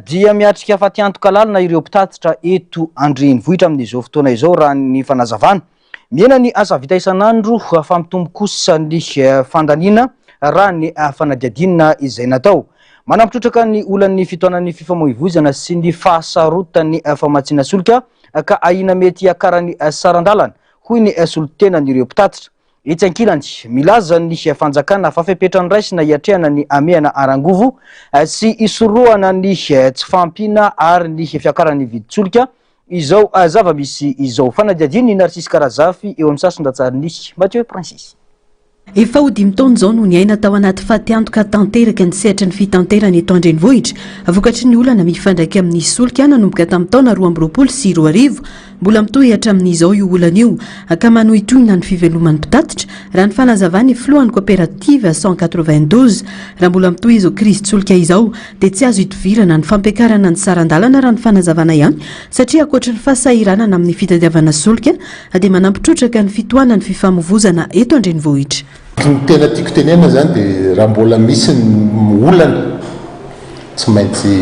dia miatrika fatiantoka lalina ireo mpitatitra eto an-drenivohitra amin'izao fotoana izao raha ny fanazavana. Mihena ny asa vita isan'andro fa mitombo kosa ny fandaniana raha ny fanadihadiana izay natao. Manampy trotraka ny olan'ny fitohanan'ny fifamoivoizana sy ny fahasarotan'ny famatsiana solika ka ahiana mety hiakaran'ny saran-dalana, hoy ny solontenan'ireo mpitatitra. Etsy ankilany, milaza ny fanjakana fa fepetra noraisina hiatrehana ny hamehana ara-angovo sy hisorohana ny tsy fahampiana ary ny fiakaran'ny vidin-tsolika izao zava-misy izao. Fanadihadian'i Narcisse Karazafy eo amin'ny sasin-datsarin'i Mathieu Princis. Efa ho dimy taona izao no niaina tao anaty fatiantoka tanteraka ny sehatry ny fitanterana eto an-drenivohitra, vokatry ny olana mifandraika amin'ny solika nanomboka tamin'ny taona 2022. Mbola mitohy hatramin'izao io olana io ka manohitohina ny fiveloman'ny mpitatitra, raha ny fanazavan'ny filohan'ny koperativa 192. Raha mbola mitohy izao krizin-tsolika izao dia tsy azo idovirana ny fampiakarana ny saran-dalana raha ny fanazavana ihany satria ankoatry ny fahasahiranana amin'ny fitadiavana solika dia manampy trotraka ny fitohanan'ny fifamovozana eto an-drenivohitra. Ny tena tiako tenenina izany dia raha mbola misy ny olana tsy maintsy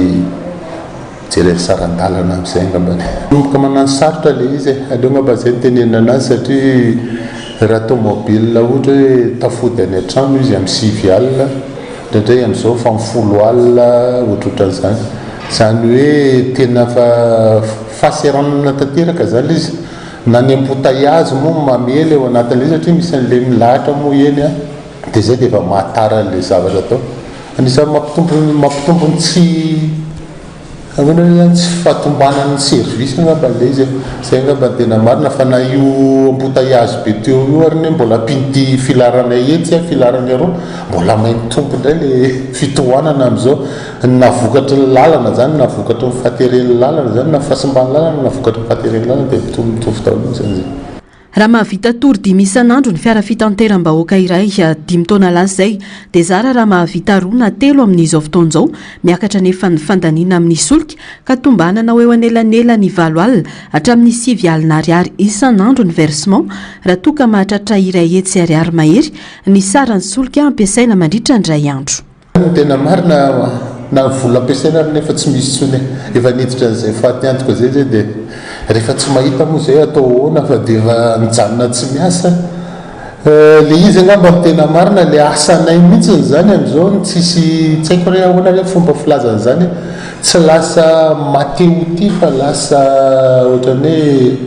jerena saran-dalana amin'izay angambany. Manomboka manano sarotra ilay izy e, aleo angamba izay no tenenina anazy satria raha tomobile ohatra hoe tafody any an-trano izy amin'ny sivy alina, indraindray amin'izao efa amin'ny folo alina ohatrohatran'izany. Izany hoe tena efa fahasahiranana tanteraka izany ilay izy. Na ny embouteillages moa mamely ao anatin'ilay izy satria misy an'ilay milahatra moa eny an, dia izay dia efa mahatara an'ilay zavatra atao. Anisan'ny mampitombo mampitombo ny tsy ahoana moa izany, tsy fahatombanan'ny service angamba ilay izy e. Izay angamba no tena marina fa na io embouteillages be teo io ary anie mbola ampian'ity filaharana etsy an, filaharana eroa, mbola mahay mitombo indray ilay fitohanana amin'izao. Na vokatry ny lalana izany na vokatry ny fahateren'ny lalana izany na fahasimban'ny lalana na vokatry ny fahateren'ny lalana dia mitovy mitovy daholo mihitsy izay. Raha mahavita tour dimy isan'andro ny fiara fitanteram-bahoaka iray dimy taona lasa izay dia zara raha mahavita roa na telo amin'izao fotoana izao. Miakatra anefa ny fandaniana amin'ny solika ka tombanana ho eo anelanelan'ny valo alina hatramin'ny sivy alina ariary isan'andro ny versement raha toa ka mahatratra iray hetsy ariary mahery ny saran'ny solika ampiasaina mandritra ny iray andro. Ny tena marina na ny vola ampiasaina ary nefa tsy misy intsony e! Efa niditra an'izay faty antoka izay zay dia rehefa tsy mahita moa izay atao ahoana fa dia efa mijanona tsy miasa. Le izy angamba ny tena marina le asanay mihitsy izany amin'izao no tsisy tsy haiko re ahoana re fomba filaza an'izany e! Tsy lasa mate ho tia fa lasa ohatran'ny hoe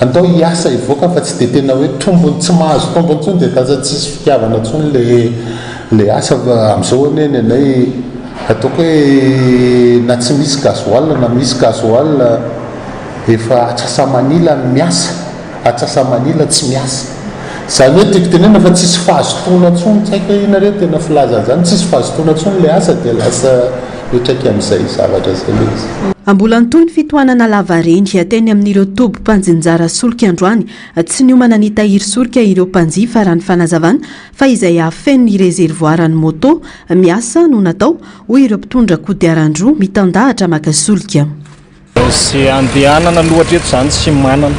Andao hiasa hivoaka fa tsy dia tena hoe tombony tsy mahazo tombony intsony dia lasa tsisy fitiavana intsony le le asa fa amin'izao anie ny anay ataoko hoe na tsy misy gasoil na misy gasoil efa atsasamanila ny miasa atsasamanila tsy miasa izany hoe tiako tenenina fa tsisy fahazotoana intsony tsy haiko hoe inona re tena filaza an'izany tsisy fahazotoana intsony le asa dia lasa mitraika amin'izay zavatra izay ilay izy. Mbola nitohy ny fitohanana lavareny teny amin'ireo toby mpanjinjara solika androany. Tsy niomana ny hitahiry solika ireo mpanjifa raha ny fanazavana fa izay hahafeno ny rezervoaran'ny moto miasa no natao, hoy ireo mpitondra kodiaran-droa mitandahatra maka solika. Ze andehanana aloha hatreto zany tsy manana.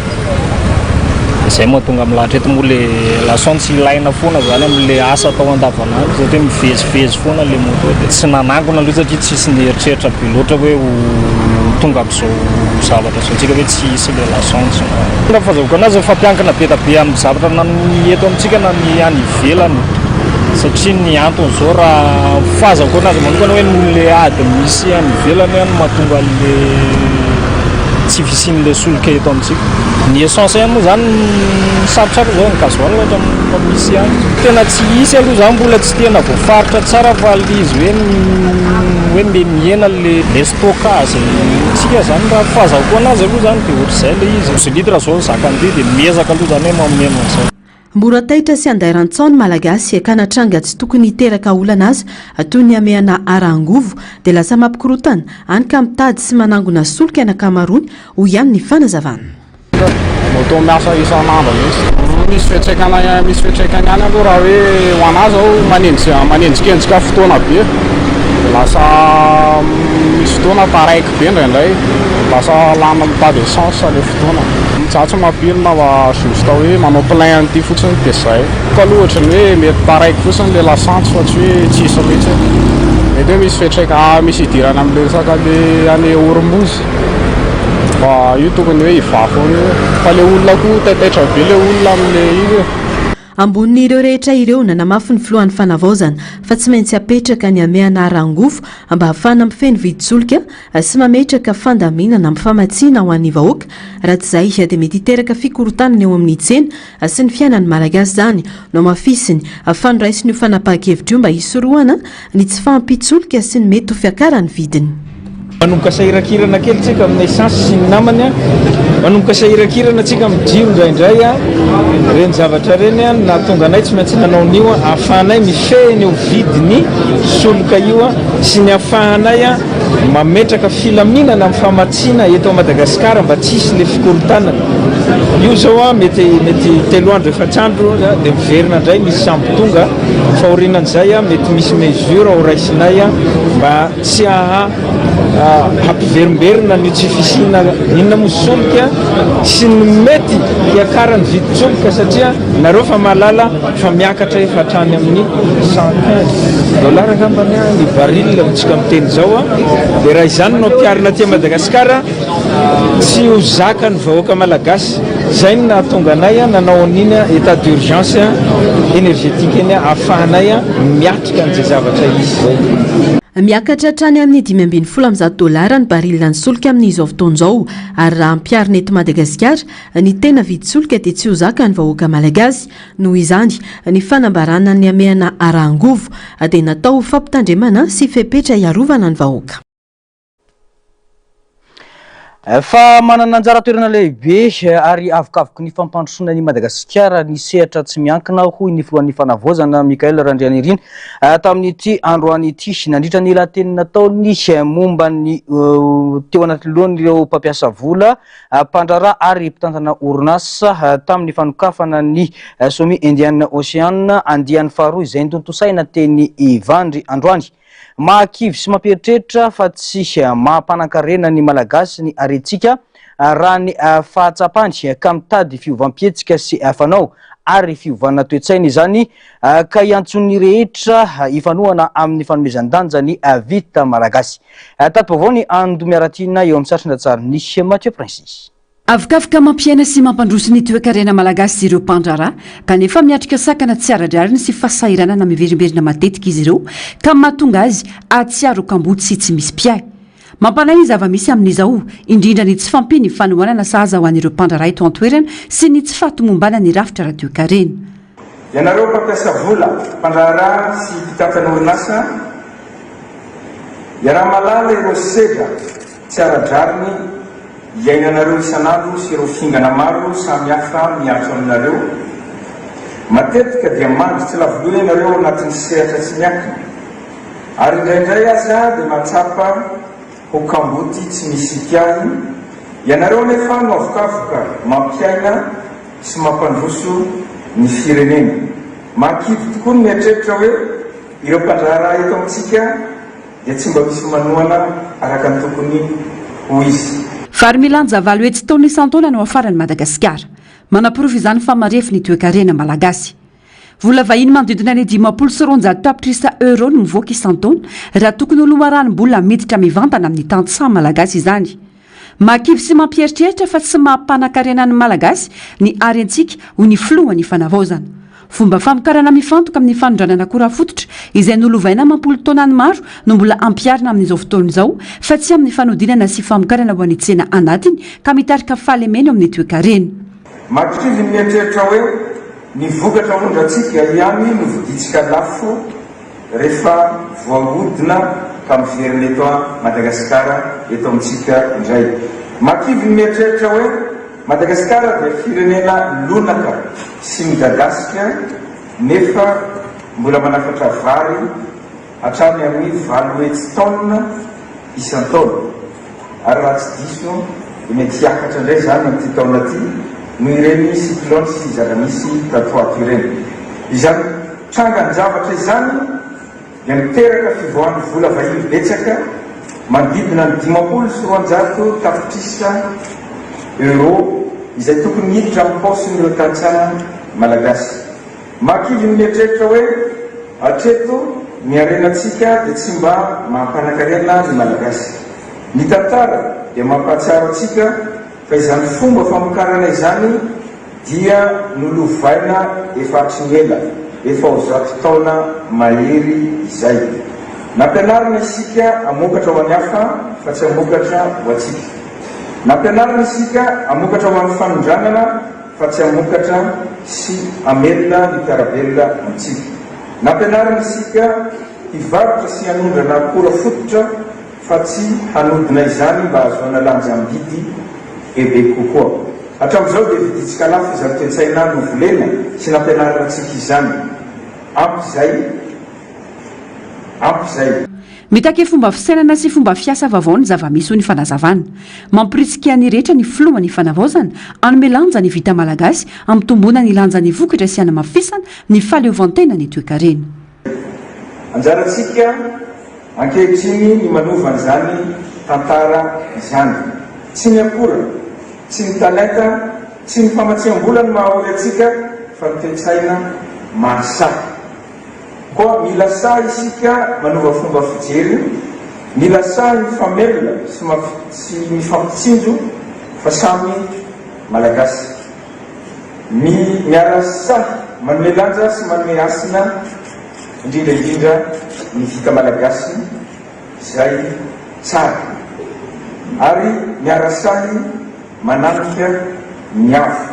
De zay mahatonga milahatra eto moa le lasantsy ilaina foana zany amle asa atao andavanandro satria mivezivezy foana le moto de tsy nanangona aloha satria tsisy nieritreritra be loatra hoe ho tonga amzao zavatra zao tsika hoe tsy hisy le lasantsy. Raha fahazahoako anazy mifampiankina be da be amin'ny zavatra na ny eto amintsika na ny any ivelany satria ny antony zao raha fahazahoako anazy manokana hoe noho le ady misy any ivelany no mahatonga an'le tsy fisian'le solika eto amintsika. Ny essence ihany moa zany sarotsarotra zao ny gasoil ohatra mba misy ihany. Tena tsy hisy aloha zany mbola tsy tena voafaritra tsara fa le izy hoe hoe mbe mihena le le stockage tsika zany raha fahazahoako anazy aloha zany de ohatr'izay le izy. Douze litres zao zakan'ity de miezaka aloha zany hoe mameno an'izay. Mora taitra sy andairan-tsaho ny Malagasy ka na tranga tsy tokony hiteraka olana aza toy ny hamehana ara-angovo dia lasa mampikorontana, hany ka mitady sy manangona solika ny ankamaroany, hoy ihany ny fanazavana. Moto miasa isan'andro mihitsy. Misy fiantraikany misy fiantraikany ihany aloha raha hoe ho an'ahy zao manenjika manenjikenjika fotoana be. Dia lasa misy fotoana taraiky be indraindray. Lasa lany mitady essence ilay fotoana. Za tsy mampirina fa juste hoe manao plein an'ity fotsiny dia zay. Amiko aloha ohatran'ny hoe mety taraiky fotsiny ilay lasantsy fa tsy hoe tsisy mihitsy. Mety hoe misy fiantraika misy idirana amin'ilay resaka le any Hormuz. Fa io tokony hoe hivaha foana io. Fa le olona koa taitaitra be le olona amin'le izy e. Ambonin'ireo rehetra ireo, nanamafy ny filohan'ny Fanavaozana fa tsy maintsy apetraka ny hamehana ara-angovo mba hahafahana mifehy ny vidin-tsolika sy mametraka fandaminana amin'ny famatsiana ho an'ny vahoaka, raha tsy izay dia mety hiteraka fikorontanana eo amin'ny tsena sy ny fiainan'ny Malagasy izany. Nohamafisiny fa noraisiny io fanapahan-kevitra io mba hisorohana ny tsy fahampian-tsolika sy ny mety ho fiakaran'ny vidiny. Manomboka sahirankirana kely tsika amin'ny essence sy ny namany a, manomboka sahirankirana tsika amin'ny jiro indraindray a, ireny zavatra ireny a no nahatonga anay tsy maintsy nanao an'io a, ahafahanay mifehy an'io vidin'ny solika io a, sy ny ahafahanay a mametraka filaminana amin'ny famatsiana eto Madagasikara mba tsy hisy le fikorontanana. Io zao a mety mety telo andro efatr'andro dia miverina indray misy sambo tonga, fa aorianan'izay a mety misy mesure ho raisinay a mba Tsy haha hampiverimberina ny tsy fisiana inona moa solika sy ny mety hiakaran'ny vidin-tsolika satria nareo fa mahalala fa miakatra efa hatrany amin'ny 115 dollars angambany ny baril amintsika miteny izao dia raha izany no ampiharina aty Madagasikara tsy ho zakan'ny vahoaka malagasy. Izay no nahatonga anay nanao an'iny état d'urgence énergétique iny ahafahanay miatrika an'izay zavatra hisy izay. Miakatra hatrany amin'ny 115 dolara ny baril-n'ny solika amin'izao fotoana izao ary raha ampiharina eto Madagasikara ny tena vidin-tsolika dia tsy ho zakan'ny vahoaka malagasy. Noho izany, ny fanambarana ny hamehana ara-angovo dia natao ho fampitandremana sy fepetra hiarovana ny vahoaka. Fa manana anjara toerana lehibe ary avokavoky ny fampandrosoana an'i Madagasikara ny sehatra tsy miankina, hoy ny filohan'ny Fanavaozana, Michael Randrianirina, tamin'ity androany ity. Nandritra ny lahateny nataony momba ny teo anaty-lohan'ireo mpampiasa vola, mpandraharaha ary mpitantana orinasa tamin'ny fanokafana ny Sommet Indian Ocean andiany faharoa izay notontosaina teny Ivandry androany. Mahakivy sy mampieritreritra fa tsy maha-mpanankarena ny Malagasy ny harentsika raha ny fahatsapany ka mitady fiovam-pihetsika sy fanao ary fiovana toe-tsaina izany ka iantsoan'ny rehetra hifanohana amin'ny fanomezan-danja ny vita malagasy. Tati-baovao ny Andomiaratiana eo amin'ny sarin-tsarin'i Mathieu Princy. Avokavoka mampiaina sy mampandroso ny toekarena malagasy ireo mpandraharaha, kanefa miatrika sakana tsy ara-drariny sy fahasahiranana miverimberina matetika izy ireo, ka mahatonga azy hahatsiaro ho kamboty sy tsy misy mpiahy. Mampanahy ny zava-misy amin'izao, indrindra ny tsy fahampian'ny fanohanana sahaza ho an'ireo mpandraharaha eto an-toerana sy ny tsy fahatomombanan'ny rafitra ara-toekarena. Ianareo mpampiasa vola, mpandraharaha sy mpitantana orinasa, iaraha-mahalala ireo sedra tsy ara-drariny iainanareo isan'andro sy ireo fingana maro samy hafa mihatra aminareo. Matetika dia mandry tsy lavoloha ianareo ao anatin'ny sehatra tsy miankina, ary indraindray aza dia mahatsapa ho kamboty tsy misy mpiahy. Ianareo anefa no avokavoka mampiaina sy mampandroso ny firenena. Mahakivy tokoa ny mieritreritra hoe ireo mpandraharaha eto amintsika dia tsy mba misy manohana araka ny tokony ho izy. Vary milanja 800 taonina isan-taona no afaran'i Madagasikara. Manaporofo izany fa marefo ny toekarena malagasy. Vola vahiny manodidina ny 250 tapitrisa euros no mivoaka isan-taona, raha tokony ho loharanom-bola miditra mivantana amin'ny tantsaha malagasy izany. Mahakivy sy mampieritreritra fa tsy maha mpanankarena ny Malagasy ny harentsika, hoy ny filohan'ny Fanavaozana. Fomba famokarana mifantoka amin'ny fanondranana akora fototra izay nolovaina amam-polo taonany maro no mbola ampiharina amin'izao fotoana izao fa tsy amin'ny fanodinana sy famokarana ho an'ny tsena anatiny ka mitarika fahalemena eo amin'ny toekarena. Mahakivy ny mieritreritra hoe ny vokatra ahondrantsika ihany no vidintsika lafo rehefa voahodina ka miverina eto Madagasikara eto amintsika indray. Mahakivy ny mieritreritra hoe Madagasikara dia firenena lonaka sy midadasika nefa mbola manafatra vary hatrany amin'ny 800 taonina isan-taona ary raha tsy diso dia mety hiakatra indray izany amin'ity taona ity. noho ireny cyclone sy zava-misy tato ho ato ireny. Izany trangan-javatra izany dia miteraka fivoahan'ny vola vahiny betsaka, manodidina ny 250 tapitrisa euros izay tokony hiditra amin'ny paosin'ireo tantsaha malagasy. Mahakivy ny mieritreritra hoe hatreto ny harenantsika dia tsy mba maha-mpanakarena ny Malagasy. Ny tantara dia mampahatsiaro antsika fa izany fomba famokarana izany dia nolovaina efa hatry ny ela, efa ho 100 taona mahery izay. Nampianarina isika hamokatra ho an'ny hafa fa tsy hamokatra ho antsika. Nampianarina isika hamokatra ho an'ny fanondranana fa tsy hamokatra sy hamelona ny mpiara-belona amintsika. Nampianarina isika hivarotra sy hanondrana akora fototra fa tsy hanodina izany mba hahazoana lanjam-bidy bebe kokoa. Hatramin'izao dia vidintsika lafo izany toe-tsaina novolena sy nampianarina antsika izany. Ampy izay. Ampy izay. Mitaky fomba fisainana sy fomba fiasa vaovao ny zava-misy, hoy ny fanazavana. Mampirisika ny rehetra ny filoha ny fanavaozana, hanome lanja ny vita malagasy, hampitomboana ny lanjan'ny vokatra sy hanamafisana ny fahaleovantena ny toekarena. Anjarantsika ankehitriny ny manova an'izany tantara izany. Tsy ny akora, tsy ny talenta, tsy ny famatsiam-bola no maha-ory antsika fa ny toe-tsaina mahasahy. Koa mila sahy isika manova fomba fijery, mila sahy mifamelona sy sy mifampitsinjo fa samy Malagasy. Mi miara sahy manome lanja sy manome hasina indrindra indrindra ny vita Malagasy izay tsara ary miara sahy mananika ny avo.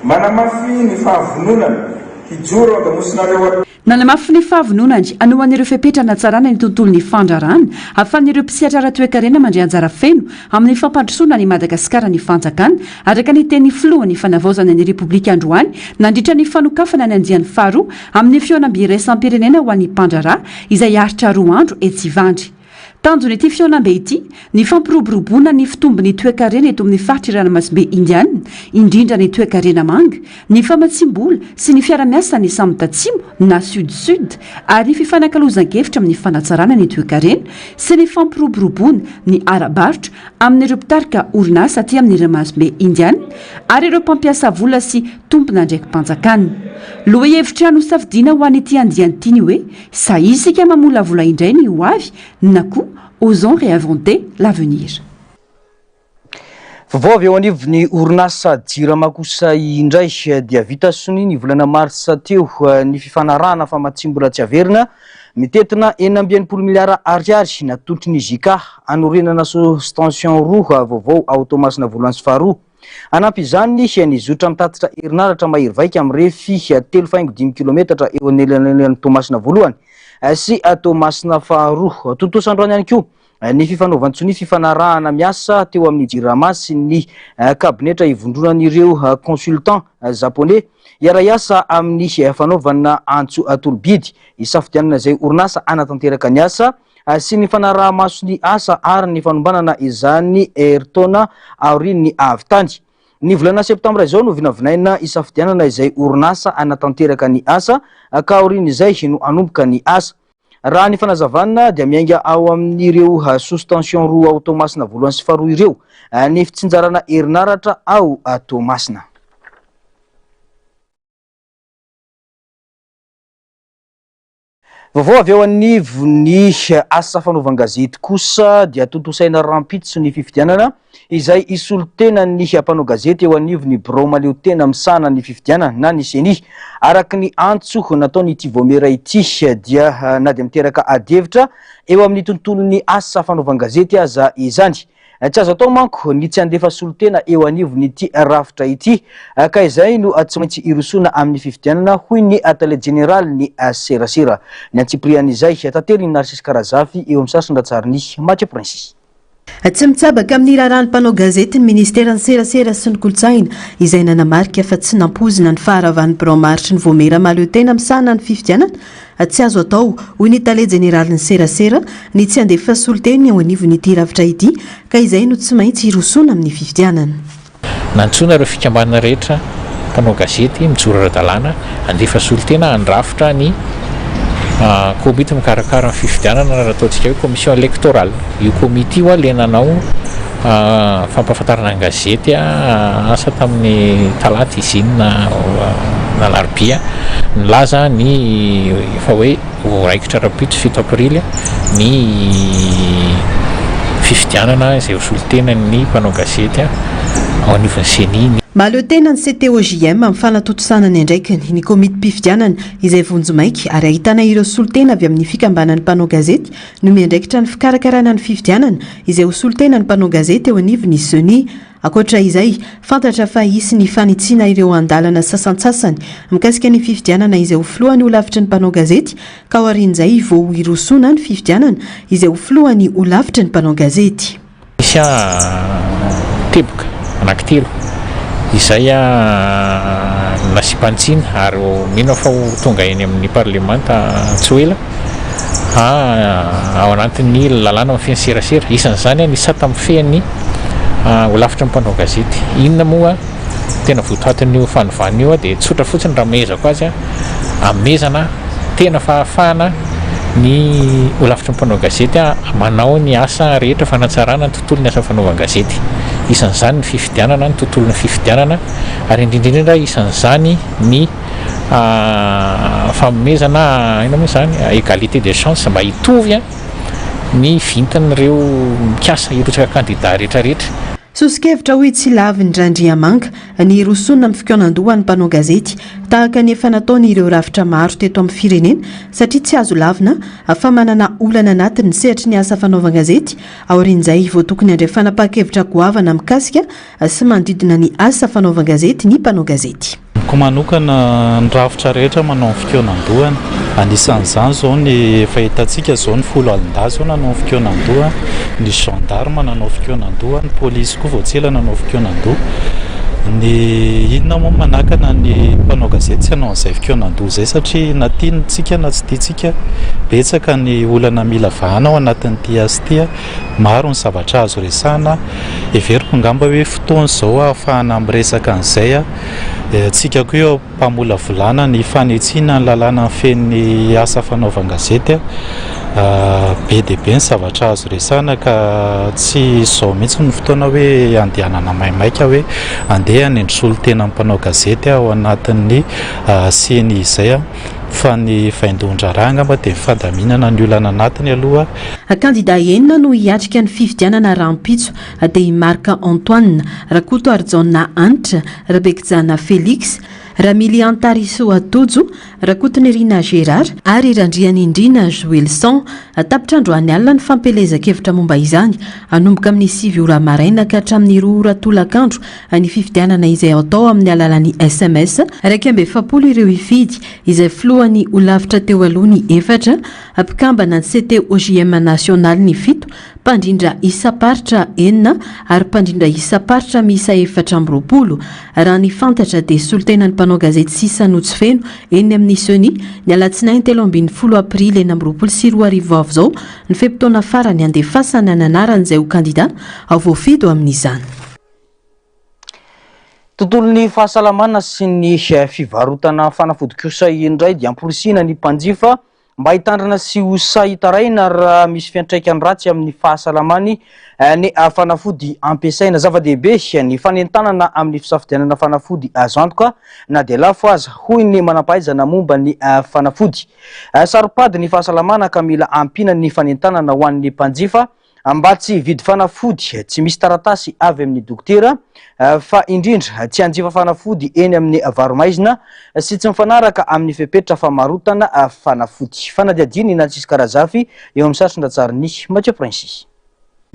Manamafy ny fahavononana hijoro an-damosinareo hatrany. Nanamafy ny fahavononany hanohana ireo fepetra hanatsarana ny tontolon'ny fandraharahana, ahafahan'ireo mpisehatra ara-toekarena mandray anjara feno amin'ny fampandrosoana an'i Madagasikara ny fanjakana, araka ny tenin'ny filohan'ny Fanavaozana ny Repoblika androany nandritra ny fanokafana ny andiany faharoa amin'ny fihaonambe iraisam-pirenena ho an'ny mpandraharaha izay haharitra roa andro etsy Ivandry. Tanjon'ity fihaonambe ity ny fampiroboroboana ny fitombon'ny toekarena eto amin'ny faritr'i Ranomasimbe Indiana, indrindra ny toekarena manga, ny famatsiam-bola sy ny fiara-miasan'ny samy tatsimo na Sud-Sud ary ny fifanakalozan-kevitra amin'ny fanatsarana ny toekarena sy ny fampiroboroboana ny ara-barotra amin'ireo mpitarika orinasa aty amin'ny Ranomasimbe Indiana ary ireo mpampiasa vola sy tompon'andraiki-panjakana. Lohahevitra nosafidiana ho an'ity andiany ity ny hoe Sahy isika mamolavola indray ny ho avy na koa Osons réinventer l'avenir. Vaovao avy eo anivon'ny orinasa Jirama kosa indray dia vita sonia ny volana marsa teo ny fifanarahana famatsiam-bola tsy averina mitentina 66 miliara ariary natolotry ny JICA hanorenana sous-tension roa vaovao ao Toamasina voalohany sy faharoa. Hanampy izany ny zotra mitatitra herinaratra mahery vaika mirefy telo faingo dimy kilometatra eo anelanelan'i Toamasina voalohany sy Toamasina faharoa. Tontosa androany ihany koa ny fifanaovan-tsonia fifanarahana miasa teo amin'ny Jirama sy ny kabinetra ivondronan'ireo consultants japonais hiara-hiasa amin'ny fanaovana antso tolo-bidy hisafidianana izay orinasa hanatanteraka ny asa sy ny fanaraha-maso ny asa ary ny fanombanana izany herintaona aorian'ny ahavitany. Ny volana septambra izao no vinavinaina hisafidianana izay orinasa hanatanteraka ny asa ka aorian'izay no hanomboka ny asa. Raha ny fanazavana dia miainga ao amin'ireo sous-tension roa ao Toamasina voalohany sy faharoa ireo ny fitsinjarana herinaratra ao Toamasina. Vaovao avy eo anivon'ny asa fanaovan-gazety kosa dia tontosaina rahampitso ny fifidianana izay hisolo tena ny mpanao gazety eo anivon'ny birao mahaleo tena misahana ny fifidianana na ny Ceni. Araka ny antso nataon'ity vaomiera ity dia na dia miteraka adihevitra eo amin'ny tontolon'ny asa fanaovan-gazety aza izany. Tsy azo atao manko ny tsy handefa solontena eo anivon'ity rafitra ity ka izay no tsy maintsy hirosoana amin'ny fifidianana, hoy ny tale jeneralin'ny serasera. Ny antsipirian'izay, Tantely Narcisse Karazafy eo amin'ny sasin-dRatsariny Mathieu Prince. Tsy mitsabaka amin'ny raharahan'ny mpanao gazety ny ministeran'ny serasera sy ny kolontsaina izay nanamarika fa tsy nampoizina ny faharavan'ny birao maharitry ny Vaomiera mahaleotena misahana ny fifidianana Tsy azo atao, hoy ny tale jeneralin'ny serasera, ny tsy handefa solontena eo anivon'ity rafitra ity ka izay no tsy maintsy hirosoana amin'ny fifidianana. Nantsoina ireo fikambanana rehetra mpanao gazety mijoro ara-dalàna handefa solontena handrafitra ny komity mikarakara ny fifidianana na ataontsika hoe commission électorale. Io komity io ilay nanao fampahafantarana ny gazety asa tamin'ny talata izy iny na alarobia nilaza ny fa hoe ho raikitra rahampitso 7 aprily ny fifidianana izay ho solontenan'ny mpanao gazety ao anivon'ny Ceni. Mahaleo tena ny CTOJM amin'ny fanatontosana ny andraikiny, ny komitim-pifidianana izay vonjimaika ary ahitana ireo solontena avy amin'ny fikambanan'ny mpanao gazety no miandraikitra ny fikarakarana ny fifidianana izay ho solontena ny mpanao gazety eo anivon'ny Ceni. Ankoatra izay, fantatra fa hisy ny fanitsiana ireo andalana sasantsasany mikasika ny fifidianana izay ho filohan'ny holafitry ny mpanao gazety ka aorian'izay vao hirosoana ny fifidianana izay ho filohan'ny holafitry ny mpanao gazety. Misy teboka anankitelo izay nasiam-panitsiana ary mino aho fa ho tonga eny amin'ny parlemanta tsy ho ela ao anatin'ny lalàna mifehy ny serasera. Isan'izany ny sata mifehy ny holafitry ny mpanao gazety. Inona moa tena votoatin'io fanovana io dia tsotra fotsiny raha amehezako azy, amehezana tena fahafahana ny holafitry ny mpanao gazety manao ny asa rehetra fanatsarana ny tontolon'ny asa fanaovan-gazety. Isan'izany ny fifidianana, ny tontolon'ny fifidianana ary indrindra indrindra isan'izany ny fanomezana inona moa izany égalité des chances mba hitovy ny vintan'ireo mikasa hirotsaka kandida rehetra rehetra. Soso-kevitra hoy Tsilaviny Randriamanga ny hirosoana amin'ny fikaonandoha ny mpanao gazety tahaka ny efa nataon'ireo rafitra maro teto amin'ny firenena satria tsy azo lavina fa manana olana anatiny ny sehatry ny asa fanaovan-gazety aorian'izay vao tokony handray fanapahan-kevitra goavana mikasika sy manodidina ny asa fanaovan-gazety ny mpanao gazety. Amiko manokana ny rafitra rehetra manao ny fikaonandohana, anisan'izany izao ny efa hitantsika izao ny foloalindahy izao nanao ny fikaonandoha, ny gendarme nanao fikaonandoha, ny polisy koa vao tsy ela nanao fikaonandoha. Ny inona moa no manakana ny mpanao gazety tsy hanao an'izay fikaonandoha izay satria na tiantsika na tsy tiantsika betsaka ny olana mila vahana ao anatin'ity asa ity, maro ny zavatra azo resahana. Heveriko angamba hoe fotoana izao ahafahana miresaka an'izay. Tsika koa eo am-pamolavolana ny fanitsiana ny lalàna mifehy ny asa fanaovan-gazety. Be dia be ny zavatra azo resahana ka tsy izao mihitsy no fotoana hoe andehanana maimaika hoe andeha hanendry solontenan'ny mpanao gazety ao anatin'ny ceni izay. Fa ny vaindohan-draharaha angamba dia ny fandaminana ny olana anatiny aloha. Kandida enina no hiatrika ny fifidianana rahampitso dia i Marc Antoine, Rakotoarijaona Hanitra, Rabekijana Felix, Ramiliantarisoa Tojo, Rakotonirina Gérard ary Randrianindrina Joelson. Tapitra androany alina ny fampielezan-kevitra momba izany. Hanomboka amin'ny 9 ora maraina ka hatramin'ny 2 ora tolakandro ny fifidianana izay atao amin'ny alalan'ny sms. 41 ireo hifidy, izay filohan'ny holafitra teo aloha ny efatra, mpikambana ny CTOJM nasionaly ny fito, mpandrindra isam-paritra enina ary mpandrindra isam-paritra miisa 24. Raha ny fantatra dia solontenan'ny mpanao gazety sisa no tsy feno eny amin'ny Ceni ny alatsinainy 13 aprily 2026 ho avy izao ny fe-potoana farany handefasana ny anaran'izay ho kandida voafidy ho amin'izany. Tontolon'ny fahasalamana sy ny fivarotana fanafody kosa indray dia amporisihina ny mpanjifa mba hitandrina sy ho sahy hitaraina raha misy fiantraikany ratsy amin'ny fahasalamany ny fanafody ampiasaina. Zava-dehibe ny fanentanana amin'ny fisafidianana fanafody azo antoka na dia lafo aza, hoy ny manampahaizana momba ny fanafody. Saro-pady ny fahasalamana ka mila ampiana ny fanentanana ho an'ny mpanjifa Mba tsy hividy fanafody tsy misy taratasy avy amin'ny dokotera fa indrindra tsy hanjifa fanafody eny amin'ny varo-maizina sy tsy mifanaraka amin'ny fepetra famarotana fanafody. Fanadihadiana i Narcisse Karazafy eo amin'ny sarin-dratsarin'i Mathieu Princy.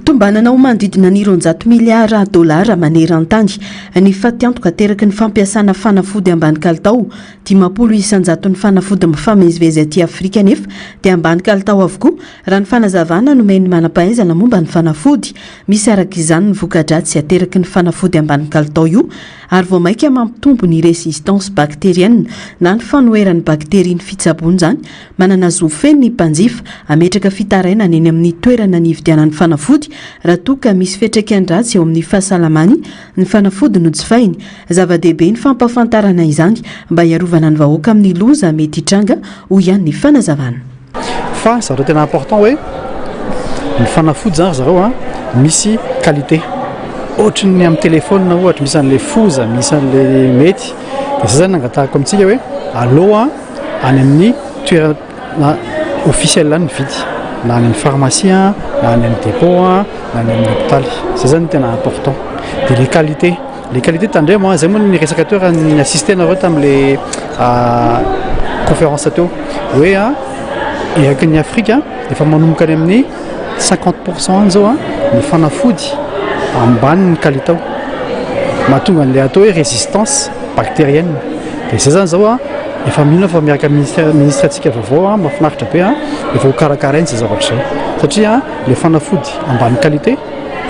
Tombanana ho manodidina ny 200 miliara dolara maneran-tany ny fatiantoka ateraky ny fampiasana fanafody ambany kalitao. 50 isan-jaton'ny fanafody mifamezivezy aty Afrika anefa dia ambany kalitao avokoa Raha ny fanazavana nomen'ny manam-pahaizana momba ny fanafody, misy araka izany ny voka-dratsy ateraky ny fanafody ambany kalitao io ary vao mainka mampitombo ny résistance bactérienne na ny fanoheran'ny bakteria ny fitsaboana izany. Manana zo feno ny mpanjifa hametraka fitarainana eny amin'ny toerana nividianany fanafody. fanafody raha toa ka misy fiantraikany ratsy eo amin'ny fahasalamany ny fanafody nojifainy. Zava-dehibe ny fampahafantarana izany mba hiarovana ny vahoaka amin'ny loza mety hitranga, hoy ihany ny fanazavana. Fa zavatra tena important hoe ny fanafody zany ry zareo a misy qualité ohatry ny amin'ny téléphone ohatra misy an'le foza misy an'le mety dia zay zany nangatahako amintsika hoe aleo a any amin'ny toerana officiel any mividy na any amin'ny pharmacie na any amin'ny dépôt na any amin'ny hôpitaly zay zany tena important dia le qualité Le qualité tandremo a, zay moa ny resaka teo raha ny assister nareo tamle conférence teo hoe a eraky ny Afrika efa manomboka any amin'ny 50% any zao a ny fanafody ambany ny kalitao mahatonga an'le atao hoe résistance bactérienne de zay zany zao a efa mino fa miaraka ministère ministre antsika vaovao a mahafinaritra be a efa ho karakarainy zay zavatra zay satria le fanafody ambany qualité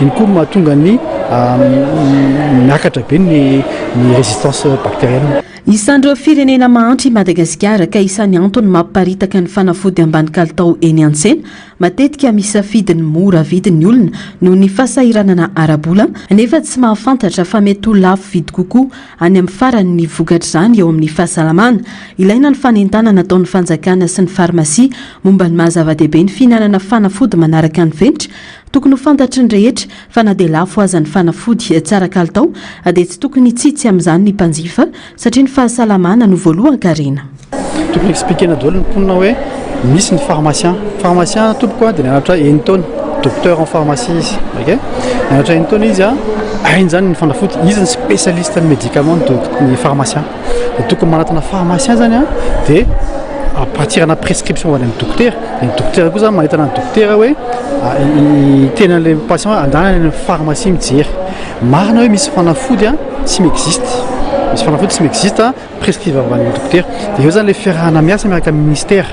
Iny koa no mahatonga ny miakatra be ny ny résistance bactérienne. Isan'ireo firenena mahantra i Madagasikara ka isan'ny antony mampiparitaka ny fanafody ambany kalitao eny an-tsena. Matetika misafidy ny mora vidy ny olona noho ny fahasahiranana ara-bola nefa tsy mahafantatra fa mety ho lafo vidy kokoa any amin'ny farany ny vokatr'izany eo amin'ny fahasalamana. Ilaina ny fanentanana ataon'ny fanjakana sy ny farmasia momba ny maha zava-dehibe ny fihinanana fanafody manaraka ny fenitra Tokony ho fantatry ny rehetra fa na dia lafo aza ny fanafody tsara kalitao dia tsy tokony hitsitsy amin'izany ny mpanjifa satria ny fahasalamana no voalohan-karena. Tokony expliquer-na daholo ny mponina hoe misy ny pharmacien. Pharmacien tompoko dia nianatra enin-taona, docteur en pharmacie izy. Ok? Nianatra enin-taona izy, hainy izany ny fanafody, izy ny spécialiste ny médicament ny pharmacien. Dia tokony manatona pharmacien zany an, dia à partir ana prescription avy any amin'ny dokotera, dia ny dokotera koa zany manentana ny dokotera hoe hiteny an'ilay patient hoe andana any amin'ny pharmacie mijery. Marina hoe misy fanafody an tsy mi-existe, misy fanafody tsy mi-existe prescrive avy any amin'ny dokotera. Dia eo zany ilay fiarahana miasa miaraka amin'ny ministera.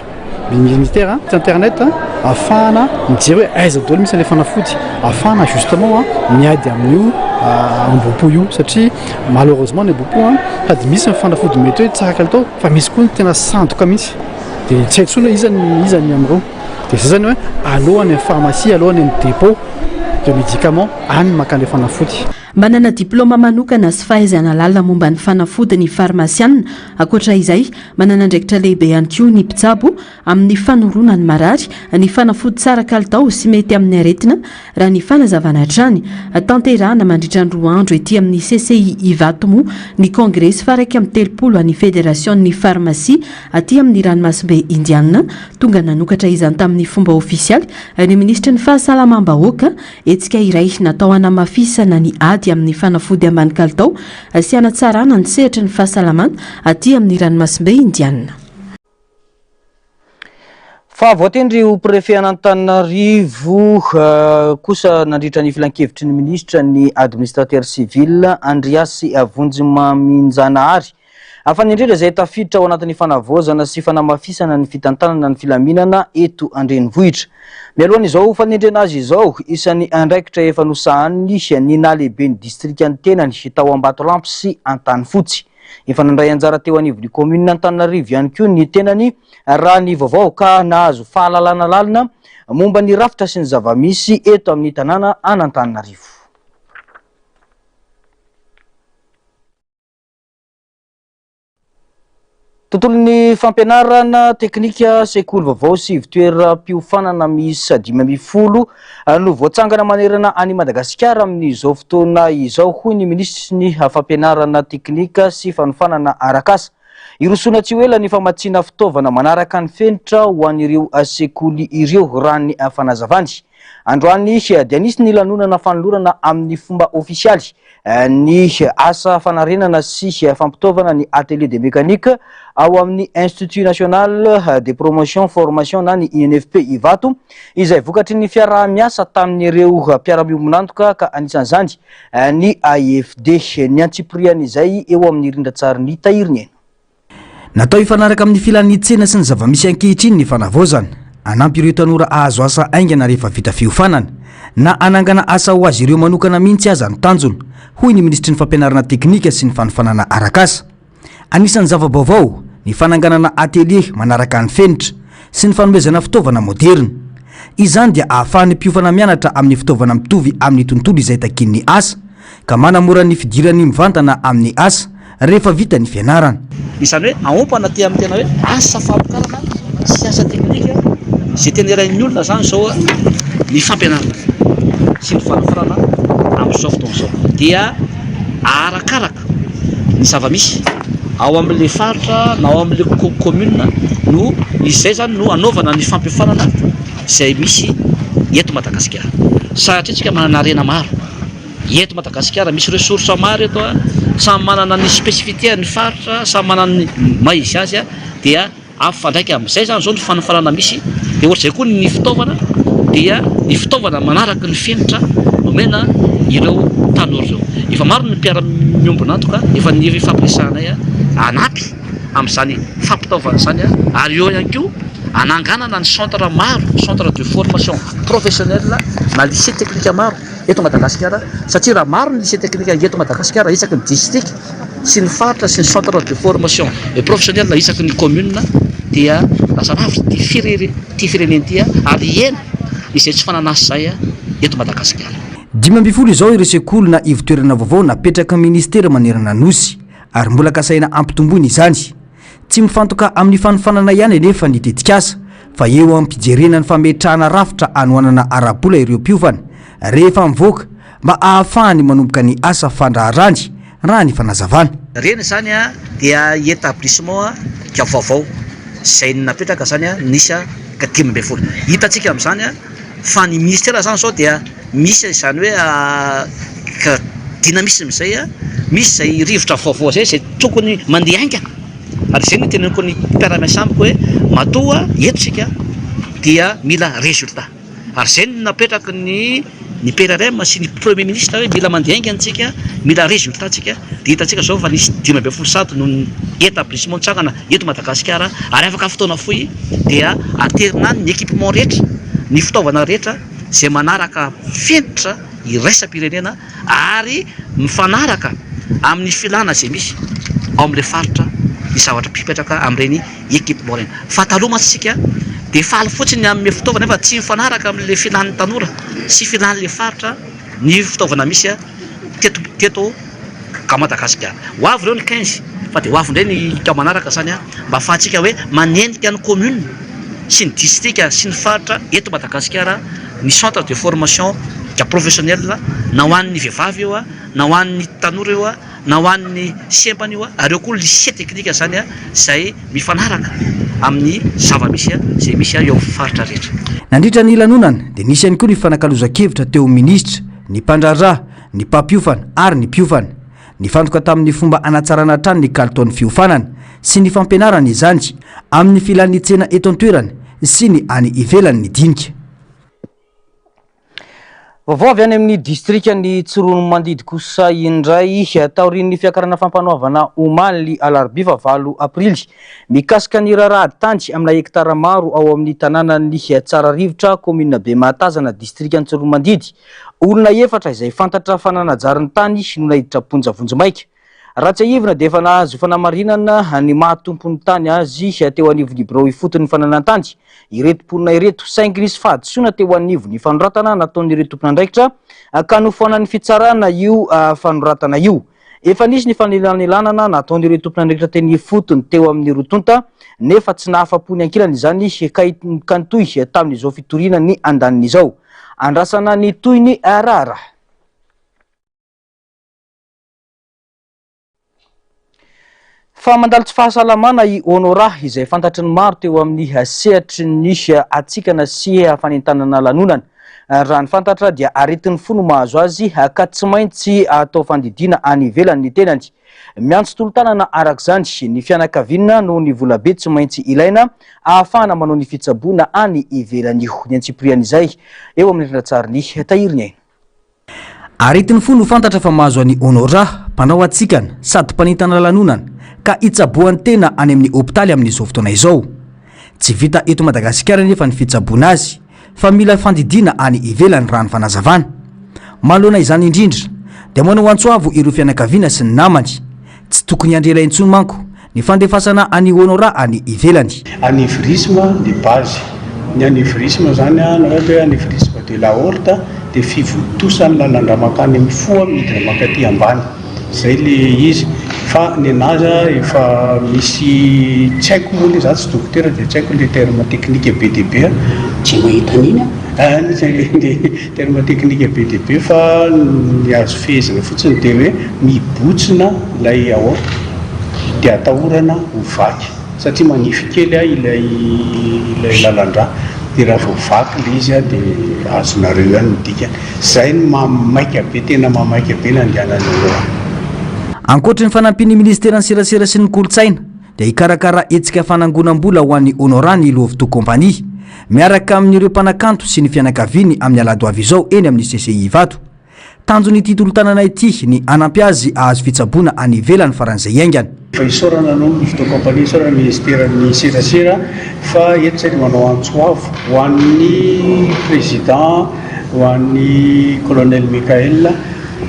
Militaire site internet ahafahana mijery hoe aiza daholo misy an'ilay fanafody ahafahana justement miady amin'io ambom-po io satria malheureusement ny ambom-po sady misy ny fanafody mety hoe tsara kalitao fa misy koa ny tena sandoka mihitsy dia tsy hay intsony hoe iza ny iza ny amin'ireo dia izay zany hoe aleo any amin'ny pharmacie aleo any amin'ny dépôt de médicament any maka an'ilay fanafody. Manana diplaoma manokana sy fahaizana lalina momba ny fanafody ny farmasianina. Ankoatra izay, manana andraikitra lehibe ihany koa ny mpitsabo amin'ny fanoroana ny marary ny fanafody tsara kalitao sy mety amin'ny aretina, raha ny fanazavana hatrany. Tanterahana mandritra ny roa andro ety amin'ny CCI Ivato moa ny kongresy faha-31 an'ny Federasion'ny Farmasia aty amin'ny ranomasimbe Indiana. Tonga nanokatra izany tamin'ny fomba ofisialy ny minisitry ny Fahasalamam-bahoaka, Hetsika iray natao hanamafisana ny ady amin'ny fanafody ambany kalitao sy hanatsarana ny sehatry ny fahasalamana aty amin'ny ranomasimbe Indiana. Fa voatendry ho Préfet an'Antananarivo kosa nandritra ny filankevitry ny minisitra ny administrateur civil Andriasy Vonjimaminjanahary. Fanendrena izay tafiditra ao anatin'ny fanavaozana sy fanamafisana ny fitantanana ny filaminana eto an-drenivohitra. Mialohan'izao fanendrena azy izao, isan'ny andraikitra efa nosahaniny ny naha lehiben'ny distrikan'ny tenany tao Ambatolampy sy Antanifotsy. Efa nandray anjara teo anivon'ny kaominina Antananarivo ihany koa ny tenany raha ny vaovao ka nahazo fahalalana lalina momba ny rafitra sy ny zava-misy eto amin'ny tanàna an'Antananarivo. Tontolon'ny fampianarana teknika, sekoly vaovao sy ivontoeram-piofanana miisa 15 no voatsangana manerana an'i Madagasikara amin'izao fotoana izao, hoy ny minisitry ny fampianarana teknika sy fanofanana arak'asa. Hirosoana tsy ho ela ny famatsiana fitaovana manaraka ny fenitra ho an'ireo sekoly ireo, raha ny fanazavany. Androany dia nisy ny lanonana fanolorana amin'ny fomba ofisialy ny asa fanarenana sy fampitaovana ny atelier de mécanique ao amin'ny Institut National de Promotion Formation na ny INFP Ivato izay vokatry ny fiaraha-miasa tamin'ireo mpiara-miombon'antoka ka anisan'izany ny AFD. Ny antsipirian'izay eo amin'ny rindran-tsarin'ny Tahiriniaina. Natao hifanaraka amin'ny filan'ny tsena sy ny zava-misy ankehitriny ny fanavaozana. Hanampy ireo tanora hahazo asa haingana rehefa vita fiofanana, na hanangana asa ho azy ireo manokana mihitsy aza ny tanjona, hoy ny minisitry ny Fampianarana teknika sy ny fanofanana arak'asa. Anisan'ny zava-baovao ny fananganana atelier manaraka ny fenitra sy ny fanomezana fitaovana moderina. Izany dia ahafahan'ny mpiofana mianatra amin'ny fitaovana mitovy amin'ny tontolo izay takian'ny asa, ka manamora ny fidirany mivantana amin'ny asa rehefa vita ny fianarana. Izany hoe aompana aty amin'ny tena hoe asa famokarana sy asa teknika izay tena ilain'ny olona izany izao ny fampianarana sy ny fanofanana amin'izao fotoana izao dia arakaraka ny zava-misy ao amin'ilay faritra na ao amin'ilay commune no izay izany no anaovana ny fampiofanana izay misy eto Madagasikara satria tsika manana harena maro Eto Madagasikara misy ressources maro eto a, samy manana ny spécificité ny faritra, samy manana ny maha izy azy a, dia ampifandraika amin'izay zany zao ny fanofanana misy, dia ohatr'izay koa ny fitaovana, dia ny fitaovana manaraka ny fenitra nomena ireo tanora ireo. Efa maro ny mpiara-miombon'antoka efa nifampiresahanay hanampy amin'izany fampitaovana izany ary eo ihany koa hananganana ny centre maro, centre de formation professionnelle na lycée technique maro. eto Madagasikara satria raha maro ny lycée technique eto Madagasikara isaky ny district sy ny faritra sy ny centre de formation professionnel isaky ny commune dia lasa lavitra ity firere ity firenena ity ary hihena izay tsy fanan'asa izay eto Madagasikara. 15 izao ireo sekoly na ivotoerana vaovao napetraky ny minisitera manerana ny Nosy ary mbola kasaina hampitomboina izany. Tsy mifantoka amin'ny fanofanana ihany anefa ny tetikasa fa eo am-pijerena ny fametrahana rafitra hanohanana ara-bola ireo mpiofana rehefa mivoaka mba hahafahany manomboka ny asa fandraharany, raha ny fanazavana. Ireny izany dia établissement ka vaovao izay napetraka izany nisy ka 15. Hitantsika amin'izany fa ny ministera izany izao dia misy izany hoe ka dynamisme izay, misy izay rivotra vaovao izay, izay tokony mandeha haingana. Ary izay no iteneniko ny mpiara-miasa amiko hoe matoa eto isika dia mila résultat. Ary izay no napetraky ny ny PRRM sy ny Premier ministre hoe mila mandeha haingana isika, mila résultat isika. Dia hitantsika izao fa nisy 115 no établissement nitsangana eto Madagasikara ary afaka fotoana fohy dia aterina any ny équipement rehetra, ny fitaovana rehetra izay manaraka fenitra iraisam-pirenena ary mifanaraka amin'ny filàna izay misy ao amin'ilay faritra ny zavatra mipetraka amin'ireny équipement ireny. Fa taloha mantsy isika dia faly fotsiny ny hanome fitaovana nefa tsy mifanaraka amin'ilay filàn'ny tanora sy filàn'ilay faritra ny fitaovana misy teto teto ka Madagasikara. Ho avy ireo ny 15 fa dia ho avy indray ny ka manaraka izany mba ahafahantsika hoe manenika ny commune sy ny distrika sy ny faritra eto Madagasikara ny centre de formation ka professionnel na ho an'ny vehivavy io na ho an'ny tanora io na ho an'ny sempana io ary eo koa lycée technique izany izay mifanaraka amin'ny zava-misy izay misy eo amin'ny faritra rehetra. Nandritra ny lanonana dia nisy ihany koa ny fanakalozan-kevitra teo amin'ny minisitra, ny mpandraharaha, ny mpampiofana ary ny mpiofana. Nifantoka tamin'ny fomba hanatsarana hatrany ny kalitaon'ny fiofanana sy ny fampianarana izany amin'ny filan'ny tsena eto an-toerana sy ny any ivelany ny dinika. Vaovao avy any amin'ny distrikan'i Tsiroanomandidy kosa indray, taorian'ny fiakarana fampanoavana omaly alarobia faha valo aprily, mikasika ny raharaha ady tany amina hektara maro ao amin'ny tanànan'i Tsararivotra, kaominina Bemahatazana, distrikan'i Tsiroanomandidy. Olona efatra izay fantatra fa nanajary ny tany no naiditra am-ponja vonjimaika. Raha tsiahivina dia efa nahazo fanamarinana ny maha tompon'ny tany azy teo anivon'ny birao ifoton'ny fananan-tany ireto mponina ireto saingy nisy fahadisoana teo anivon'ny fanoratana nataon'ireo tompon'andraikitra ka nofoanan'ny fitsarana io fanoratana io. Efa nisy ny fanelanelanana nataon'ireo tompon'andraikitra teny ifotony teo amin'ny roa tonta nefa tsy nahafa-po ny ankilany izany ka nitohy tamin'izao fitoriana ny andaniny izao. Andrasana ny tohiny raharaha. Fa mandalo tsy fahasalamana i Honorat izay fantatry ny maro teo amin'ny sehatry ny hatsikana sy fanentanana lanonana. Raha ny fantatra dia aretin'ny fo no mahazo azy ka tsy maintsy atao fandidiana any ivelany ny tenany. Miantso tolo-tanana araka izany ny fianakaviana noho ny volabe tsy maintsy ilaina ahafahana manao ny fitsaboana any ivelany io. Ny antsipirian'izay eo amin'ny rindran-tsarin'i Tahiry Ny Aina. Aretin'ny fo no fantatra fa mahazo an'i Honorat, mpanao hatsikana sady mpanentana lanonana ka itsaboany tena any amin'ny hopitaly amin'izao fotoana izao. Tsy vita eto Madagasikara anefa ny fitsaboana azy fa mila fandidiana any ivelany raha ny fanazavana. Manoloana izany indrindra dia manao antso avo ireo fianakaviana sy ny namany. Tsy tokony hiandry ela intsony manko ny fandefasana an'i Honorat any ivelany. Anévrisme ny base. Ny anévrisme zany na hoe anévrisme de l'aorte dia fivontosan'ny lalan-drà mankany amin'ny fo midina mankaty ambany. Zay le izy fa nenazy efa misy tsy haiko moa le za tsy dokotera dia tsy haiko le terme technique be dia be Tsy mahita an'iny aho. Any zay le terme technique be dia be fa ny azo fehezina fotsiny dia hoe mibotsina ilay aorte dia atahorana ho vaky satria manify kely ilay ilay lalan-drà dia raha vao vaky le izy dia azonareo ihany ny dikany. Zay no maha maika be, tena maha maika be ny andehanana eo an. Ankoatry ny fanampian'ny minisiteran'ny serasera sy ny kolontsaina dia hikarakara hetsika fanangonam-bola ho an'i Honorat ny Lovto Company miaraka amin'ireo mpanakanto sy ny fianakaviany amin'ny alahady ho avy izao eny amin'ny CCI Ivato. Tanjon'ity tolo-tanana ity ny hanampy azy hahazo fitsaboana any ivelany faran'izay haingana. Efa isaorana anao ny Lovto Company, isaorana ny ministeran'ny serasera fa eto izay dia manao antso avo ho an'ny président, ho an'ny colonel Mickaël,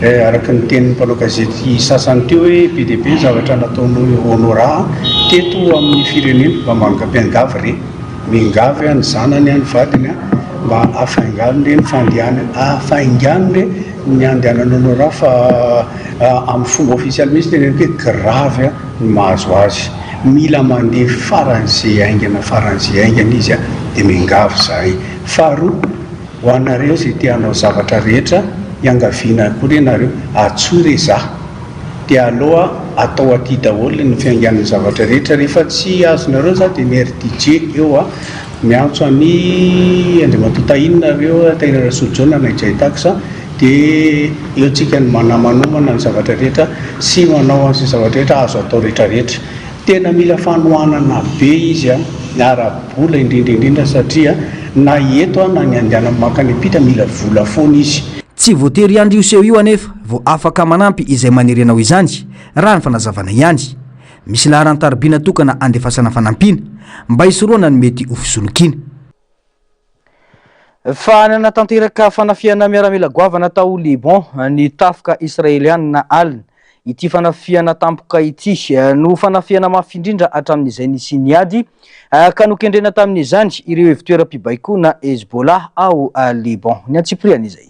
araka ny tenin'ny mpanao gazety sasany teo hoe be dia be ny zavatra nataon'i Honorat teto amin'ny firenena, mba mangam-piangavy re, miangavy ny zanany, ny vadiny mba hafaingano re ny fandehanany, hafaingano re ny andehanan'i Honorat fa amin'ny fomba ofisialy mihitsy teneniko hoe grave ny mahazo azy, mila mandeha faran'izay haingana faran'izay haingana izy dia miangavy izahay. Faharoa, Ho anareo izay te hanao zavatra rehetra, iangaviana koa re nareo, antsoy re za. Dia aloha atao aty daholo ny fiaingan'ny zavatra rehetra, rehefa tsy azonareo za dia ny RDJ eo a, miantso an'i Andriamatoa Tahina nareo, Tahina Rasolojaona na i Jaytax, dia eo tsika no manamanomana ny zavatra rehetra sy manao an'izay zavatra rehetra azo atao rehetra rehetra. Tena mila fanohanana be izy an, ny ara-bola indrindra indrindra satria na eto an na ny andehanany mankany am-pita mila vola foana izy. Tsy voatery hiandry io seho io anefa vao afaka manampy izay maniry anao izany, raha ny fanazavana ihany. Misy laharan-tariby natokana handefasana fanampiana, mba hisorohana ny mety ho fisolokiana. Fa nanatanteraka fanafihana miaramila goavana tao Liban ny tafika Israelianina alina. Ity fanafihana tampoka ity no fanafihana mafy indrindra hatramin'izay nisian'ny ady, ka nokendrena tamin'izany ireo ivontoeram-pibaikoana Hezbollah ao Liban. Ny antsipiriany izay.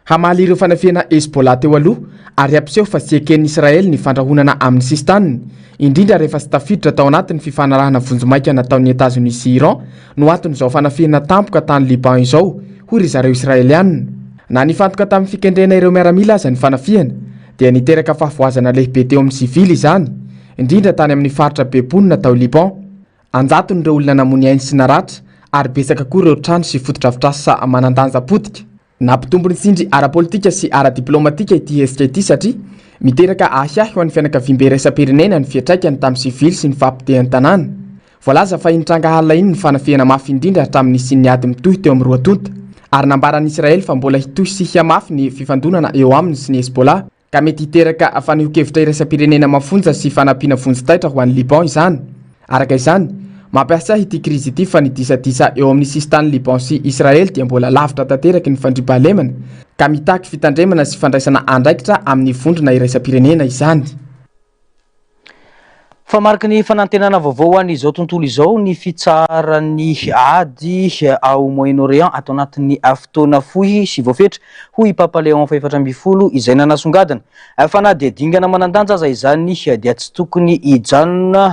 Hamaly ireo fanafihana Hezbollah teo aloha ary hampiseho fa tsy eken'i Israely ny fandrahonana amin'ny sisintaniny, indrindra rehefa tsy tafiditra tao anatin'ny fifanarahana vonjimaika nataon'i Etazonia sy Iran no anton'izao fanafihana tampoka tany Liban izao, hoy ry zareo Israeliana. Na nifantoka tamin'ny fikendrena ireo miaramila aza ny fanafihana, dia niteraka fahavoazana lehibe teo amin'ny sivily izany, indrindra tany amin'ny faritra be mponina tao Liban. An-jatony ireo olona namoy ny ainy sy naratra ary betsaka koa ireo trano sy fotodrafitrasa manan-danja potika. Nampitombo ny tsindry ara-politika sy ara-diplaomatika ity hetsika ity satria miteraka ahiahy ho an'ny fianakaviambe iraisam-pirenena ny fiantraikany tamin'ny sivily sy ny fahapotehan'ny tanàna. Voalaza fa iny tranga halina iny ny fanafihana mafy indrindra hatramin'ny nisian'ny ady mitohy teo amin'ny roa tonta, ary nambaran'i Israely fa mbola hitohy sy hihamafy ny fifandonana eo aminy sy ny Hezbollah. ka mety hiteraka fanehoan-kevitra iraisam-pirenena mafonja sy fanampiana vonjy taitra ho an'i Liban izany. Araka izany, mampiahiahy ity krizy ity fa ny disadisa eo amin'ny sisintanin'i Liban sy Israely dia mbola lavitra tanteraky ny fandriampahalemana, ka mitaky fitandremana sy fandraisana andraikitra amin'ny vondrona iraisam-pirenena izany. Fa mariky ny fanantenana vaovao ho an'izao tontolo izao ny fitsaharan'ny ady ao Moyen-Orient ato anatin'ny fotoana fohy sy voafetra, hoy i Papa Léon fahefatra ambinifolo izay nanasongadina fa na dia dingana manan-danja aza izany dia tsy tokony hijanona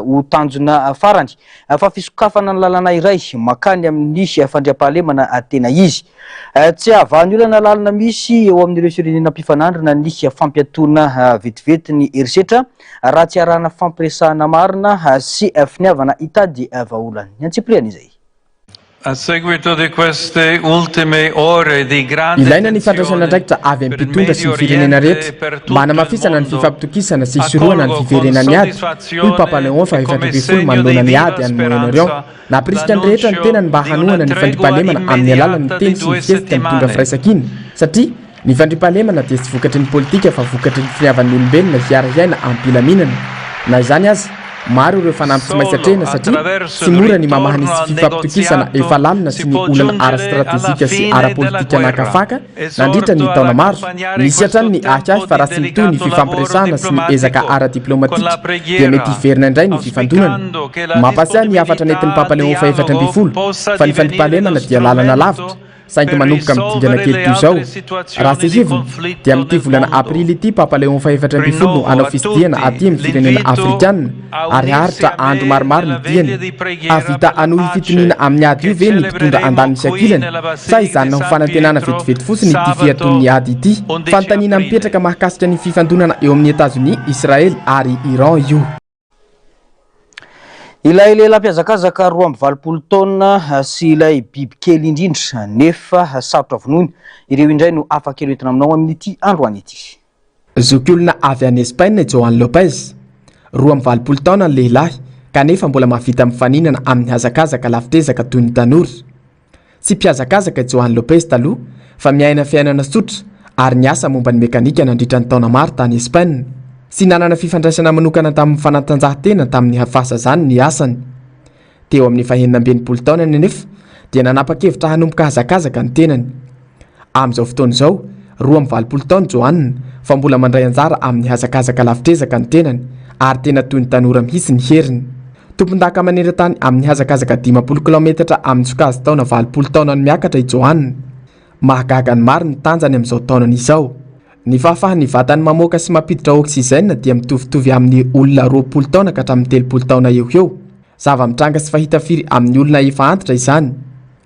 ho tanjona farany fa fisokafana ny lalana iray mankany amin'ny fandriampahalemana tena izy. Tsy hahavaha ny olana lalina misy eo amin'ireo firenena mpifanandrina ny fampiatoana vetivety ny herisetra raha tsy arahana fifampiresahana marina sy finiavana hitady vahaolana. Ny antsipiriany izay. A seguito di queste ultime ore di grande Ilaina ny fandraisana andraikitra avy amin'ny mpitondra sy ny firenena rehetra mba hanamafisana ny fifampitokisana sy hisorohana ny fiverenan'ny ady, hoy Papa Léon faha 14 manoloana ny ady any Moyen-Orient. Nampirisika ny rehetra ny tenany mba hanohana ny fandriampahalemana amin'ny alalan'ny teny sy ny fihetsika mitondra firaisankina, satria ny fandriampahalemana dia tsy vokatry ny politika fa vokatry ny finiavan'ny olombelona hiara-hiaina am-pilaminana. Na izany aza. Maro ireo fanamby tsy maintsy atrehina satria tsy mora ny mamaha ny tsy fifampitokisana efa lalina sy ny olana ara-stratejika sy ara-politika naka faka nandritra ny taona maro. Misy hatrany ny ahiahy fa raha tsy mitohy ny fifampiresahana sy ny ezaka ara-diplaomatika dia mety hiverina indray ny fifandonana. Mampahatsiahy ny hafatra nentin'ny Papa Léon faha-14 fa ny fandriampahalemana dia lalana lavitra saingy manomboka amin'ny dingana kely toy izao. Raha tsiahivina, dia amin'ity volana aprily ity Papa Léon faha-14 no hanao fitsidihana aty amin'ny firenena afrikana ary haharitra andro maromaro ny diany. Hahavita hanohy fitoniana amin'ny ady io ve ny mpitondra andaniny sy ankilany sa hijanona ho fanantenana vetivety fotsiny ity fiatoan'ny ady ity? Fanontaniana mipetraka mahakasika ny fifandonana eo amin'i Etazonia, Israely ary Iran io. Ilay lehilahy mpihazakazaka 82 taona sy ilay biby kely indrindra nefa sarotra vonoina, ireo indray no hafa kely hoentina aminao amin'ity androany ity. Zokiolona avy any Espaina i Joan Lopez. 82 taona ny lehilahy kanefa mbola mahavita mifaninana amin'ny hazakazaka lavitr'ezaka toy ny tanora. Tsy mpihazakazaka i Joan Lopez taloha fa miaina fiainana tsotra ary niasa momba ny mekanika nandritra ny taona maro tany Espaina. Tsy nanana fifandraisana manokana tamin'ny fanatanjahantena tamin'ny fahazazany ny asany. Teo amin'ny fahenina amby 60 taonany anefa dia nanapa-kevitra hanomboka hazakazaka ny tenany. Amin'izao fotoana izao, 82 taona Joan fa mbola mandray anjara amin'ny hazakazaka lavitr'ezaka ny tenany ary tena toy ny tanora mihitsy ny heriny. Tompondaka maneran-tany amin'ny hazakazaka 50 kilaometatra amin'ny sokajy taona 80 taona no miakatra i Joan. Mahagaga ny maro ny tanjany amin'izao taonany izao. Ny fahafahan'ny vatany mamoaka sy mampiditra oxygène dia mitovitovy amin'ny olona 20 taona ka hatramin'ny 30 taona eo ho eo. Zava-mitranga sy fahita firy amin'ny olona efa antitra izany.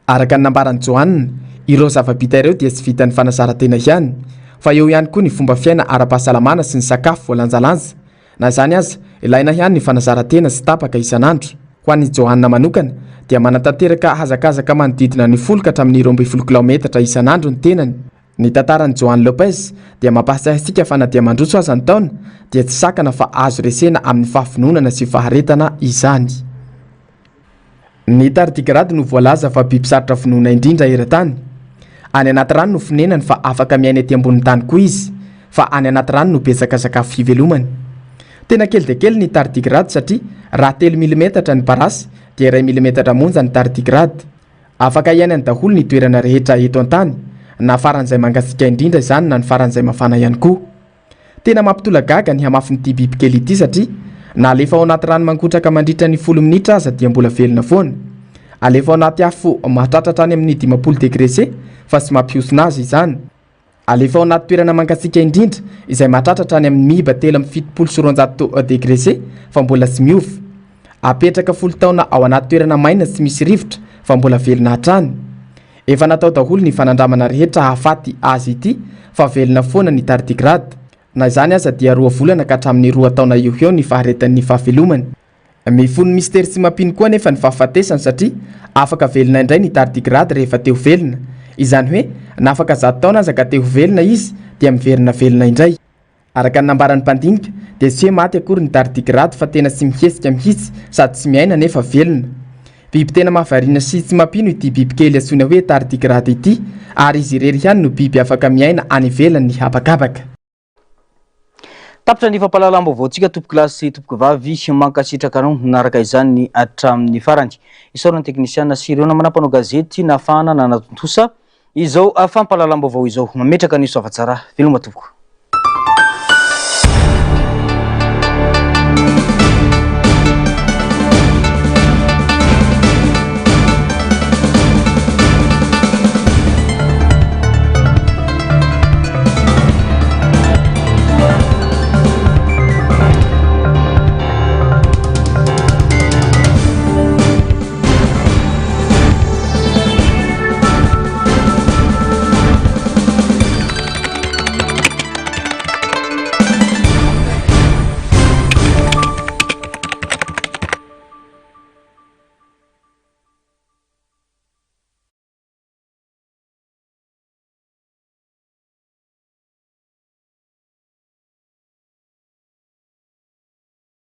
Araka ny nambaran'i Joan, ireo zava-bita ireo dia tsy vitan'ny fanazaran-tena ihany, fa eo ihany koa ny fomba fiaina ara-pahasalamana sy ny sakafo voalanjalanja. Na izany aza, ilaina ihany ny fanazaran-tena tsy tapaka isan'andro. Ho an'i Joan manokana, dia manatanteraka hazakazaka manodidina ny folo ka hatramin'ny 12 kilaometatra isan'andro ny tenany. Ny tantaran'i Joan Lopez dia mampahatsiahy antsika fa na dia mandroso aza ny taona, dia tsy sakana fa azo resena amin'ny fahavononana sy faharetana izany. Ny tardigrade no voalaza fa biby sarotra vonoina indrindra eran-tany. Any anaty rano no fonenany fa afaka miaina ety ambonin'ny tany koa izy, fa any anaty rano no betsaka sakafo fivelomany. Tena kely dia kely ny tardigrade satria raha telo milimetatra ny parasy dia iray milimetatra monja ny tardigrade. Afaka iainany daholo ny toerana rehetra eto an-tany, na faran'izay mangatsiaka indrindra izany na ny faran'izay mafana ihany koa. Tena mampitolagaga ny hamafin'ity bibikely ity satria na alefa ao anaty rano mangotraka mandritra ny folo minitra aza dia mbola velona foana. Alefa ao anaty afo mahatratra hatrany amin'ny 50 degré C fa tsy mampihosina azy izany. Alefa ao anaty toerana mangatsiaka indrindra izay mahatratra hatrany amin'ny miiba 273 degré C fa mbola tsy miova. Apetraka folo taona ao anaty toerana maina tsy misy rivotra fa mbola velona hatrany. Efa natao daholo ny fanandramana rehetra hahafaty azy ity fa velona foana ny tardigrade. Na izany aza dia roa volana ka hatramin'ny roa taona eo ho eo ny faharetan'ny fahavelomany. Mifono mistery tsy mampino koa anefa ny fahafatesany satria afaka velona indray ny tardigrade rehefa te ho velona. Izany hoe na afaka 100 taona aza ka te ho velona izy dia miverina velona indray. Araka ny nambaran'ny mpandinika dia tsy hoe maty akory ny tardigrade fa tena tsy mihetsika mihitsy sady tsy miaina nefa velona. Biby tena mahavariana sy tsy mampino ity bibikely antsoina hoe tardigrade ity ary izy irery ihany no biby afaka miaina any ivelan'ny habakabaka. Tapitra ny fampahalalam-baovaontsika tompokolahy sy tompokovavy, mankasitraka anao nanaraka izany hatramin'ny farany. Isaorana ny teknisiana sy ireo namana mpanao gazety nahafahana nanatontosa izao fampahalalam-baovao izao. Mametraka ny soavatsara. Veloma tompoko.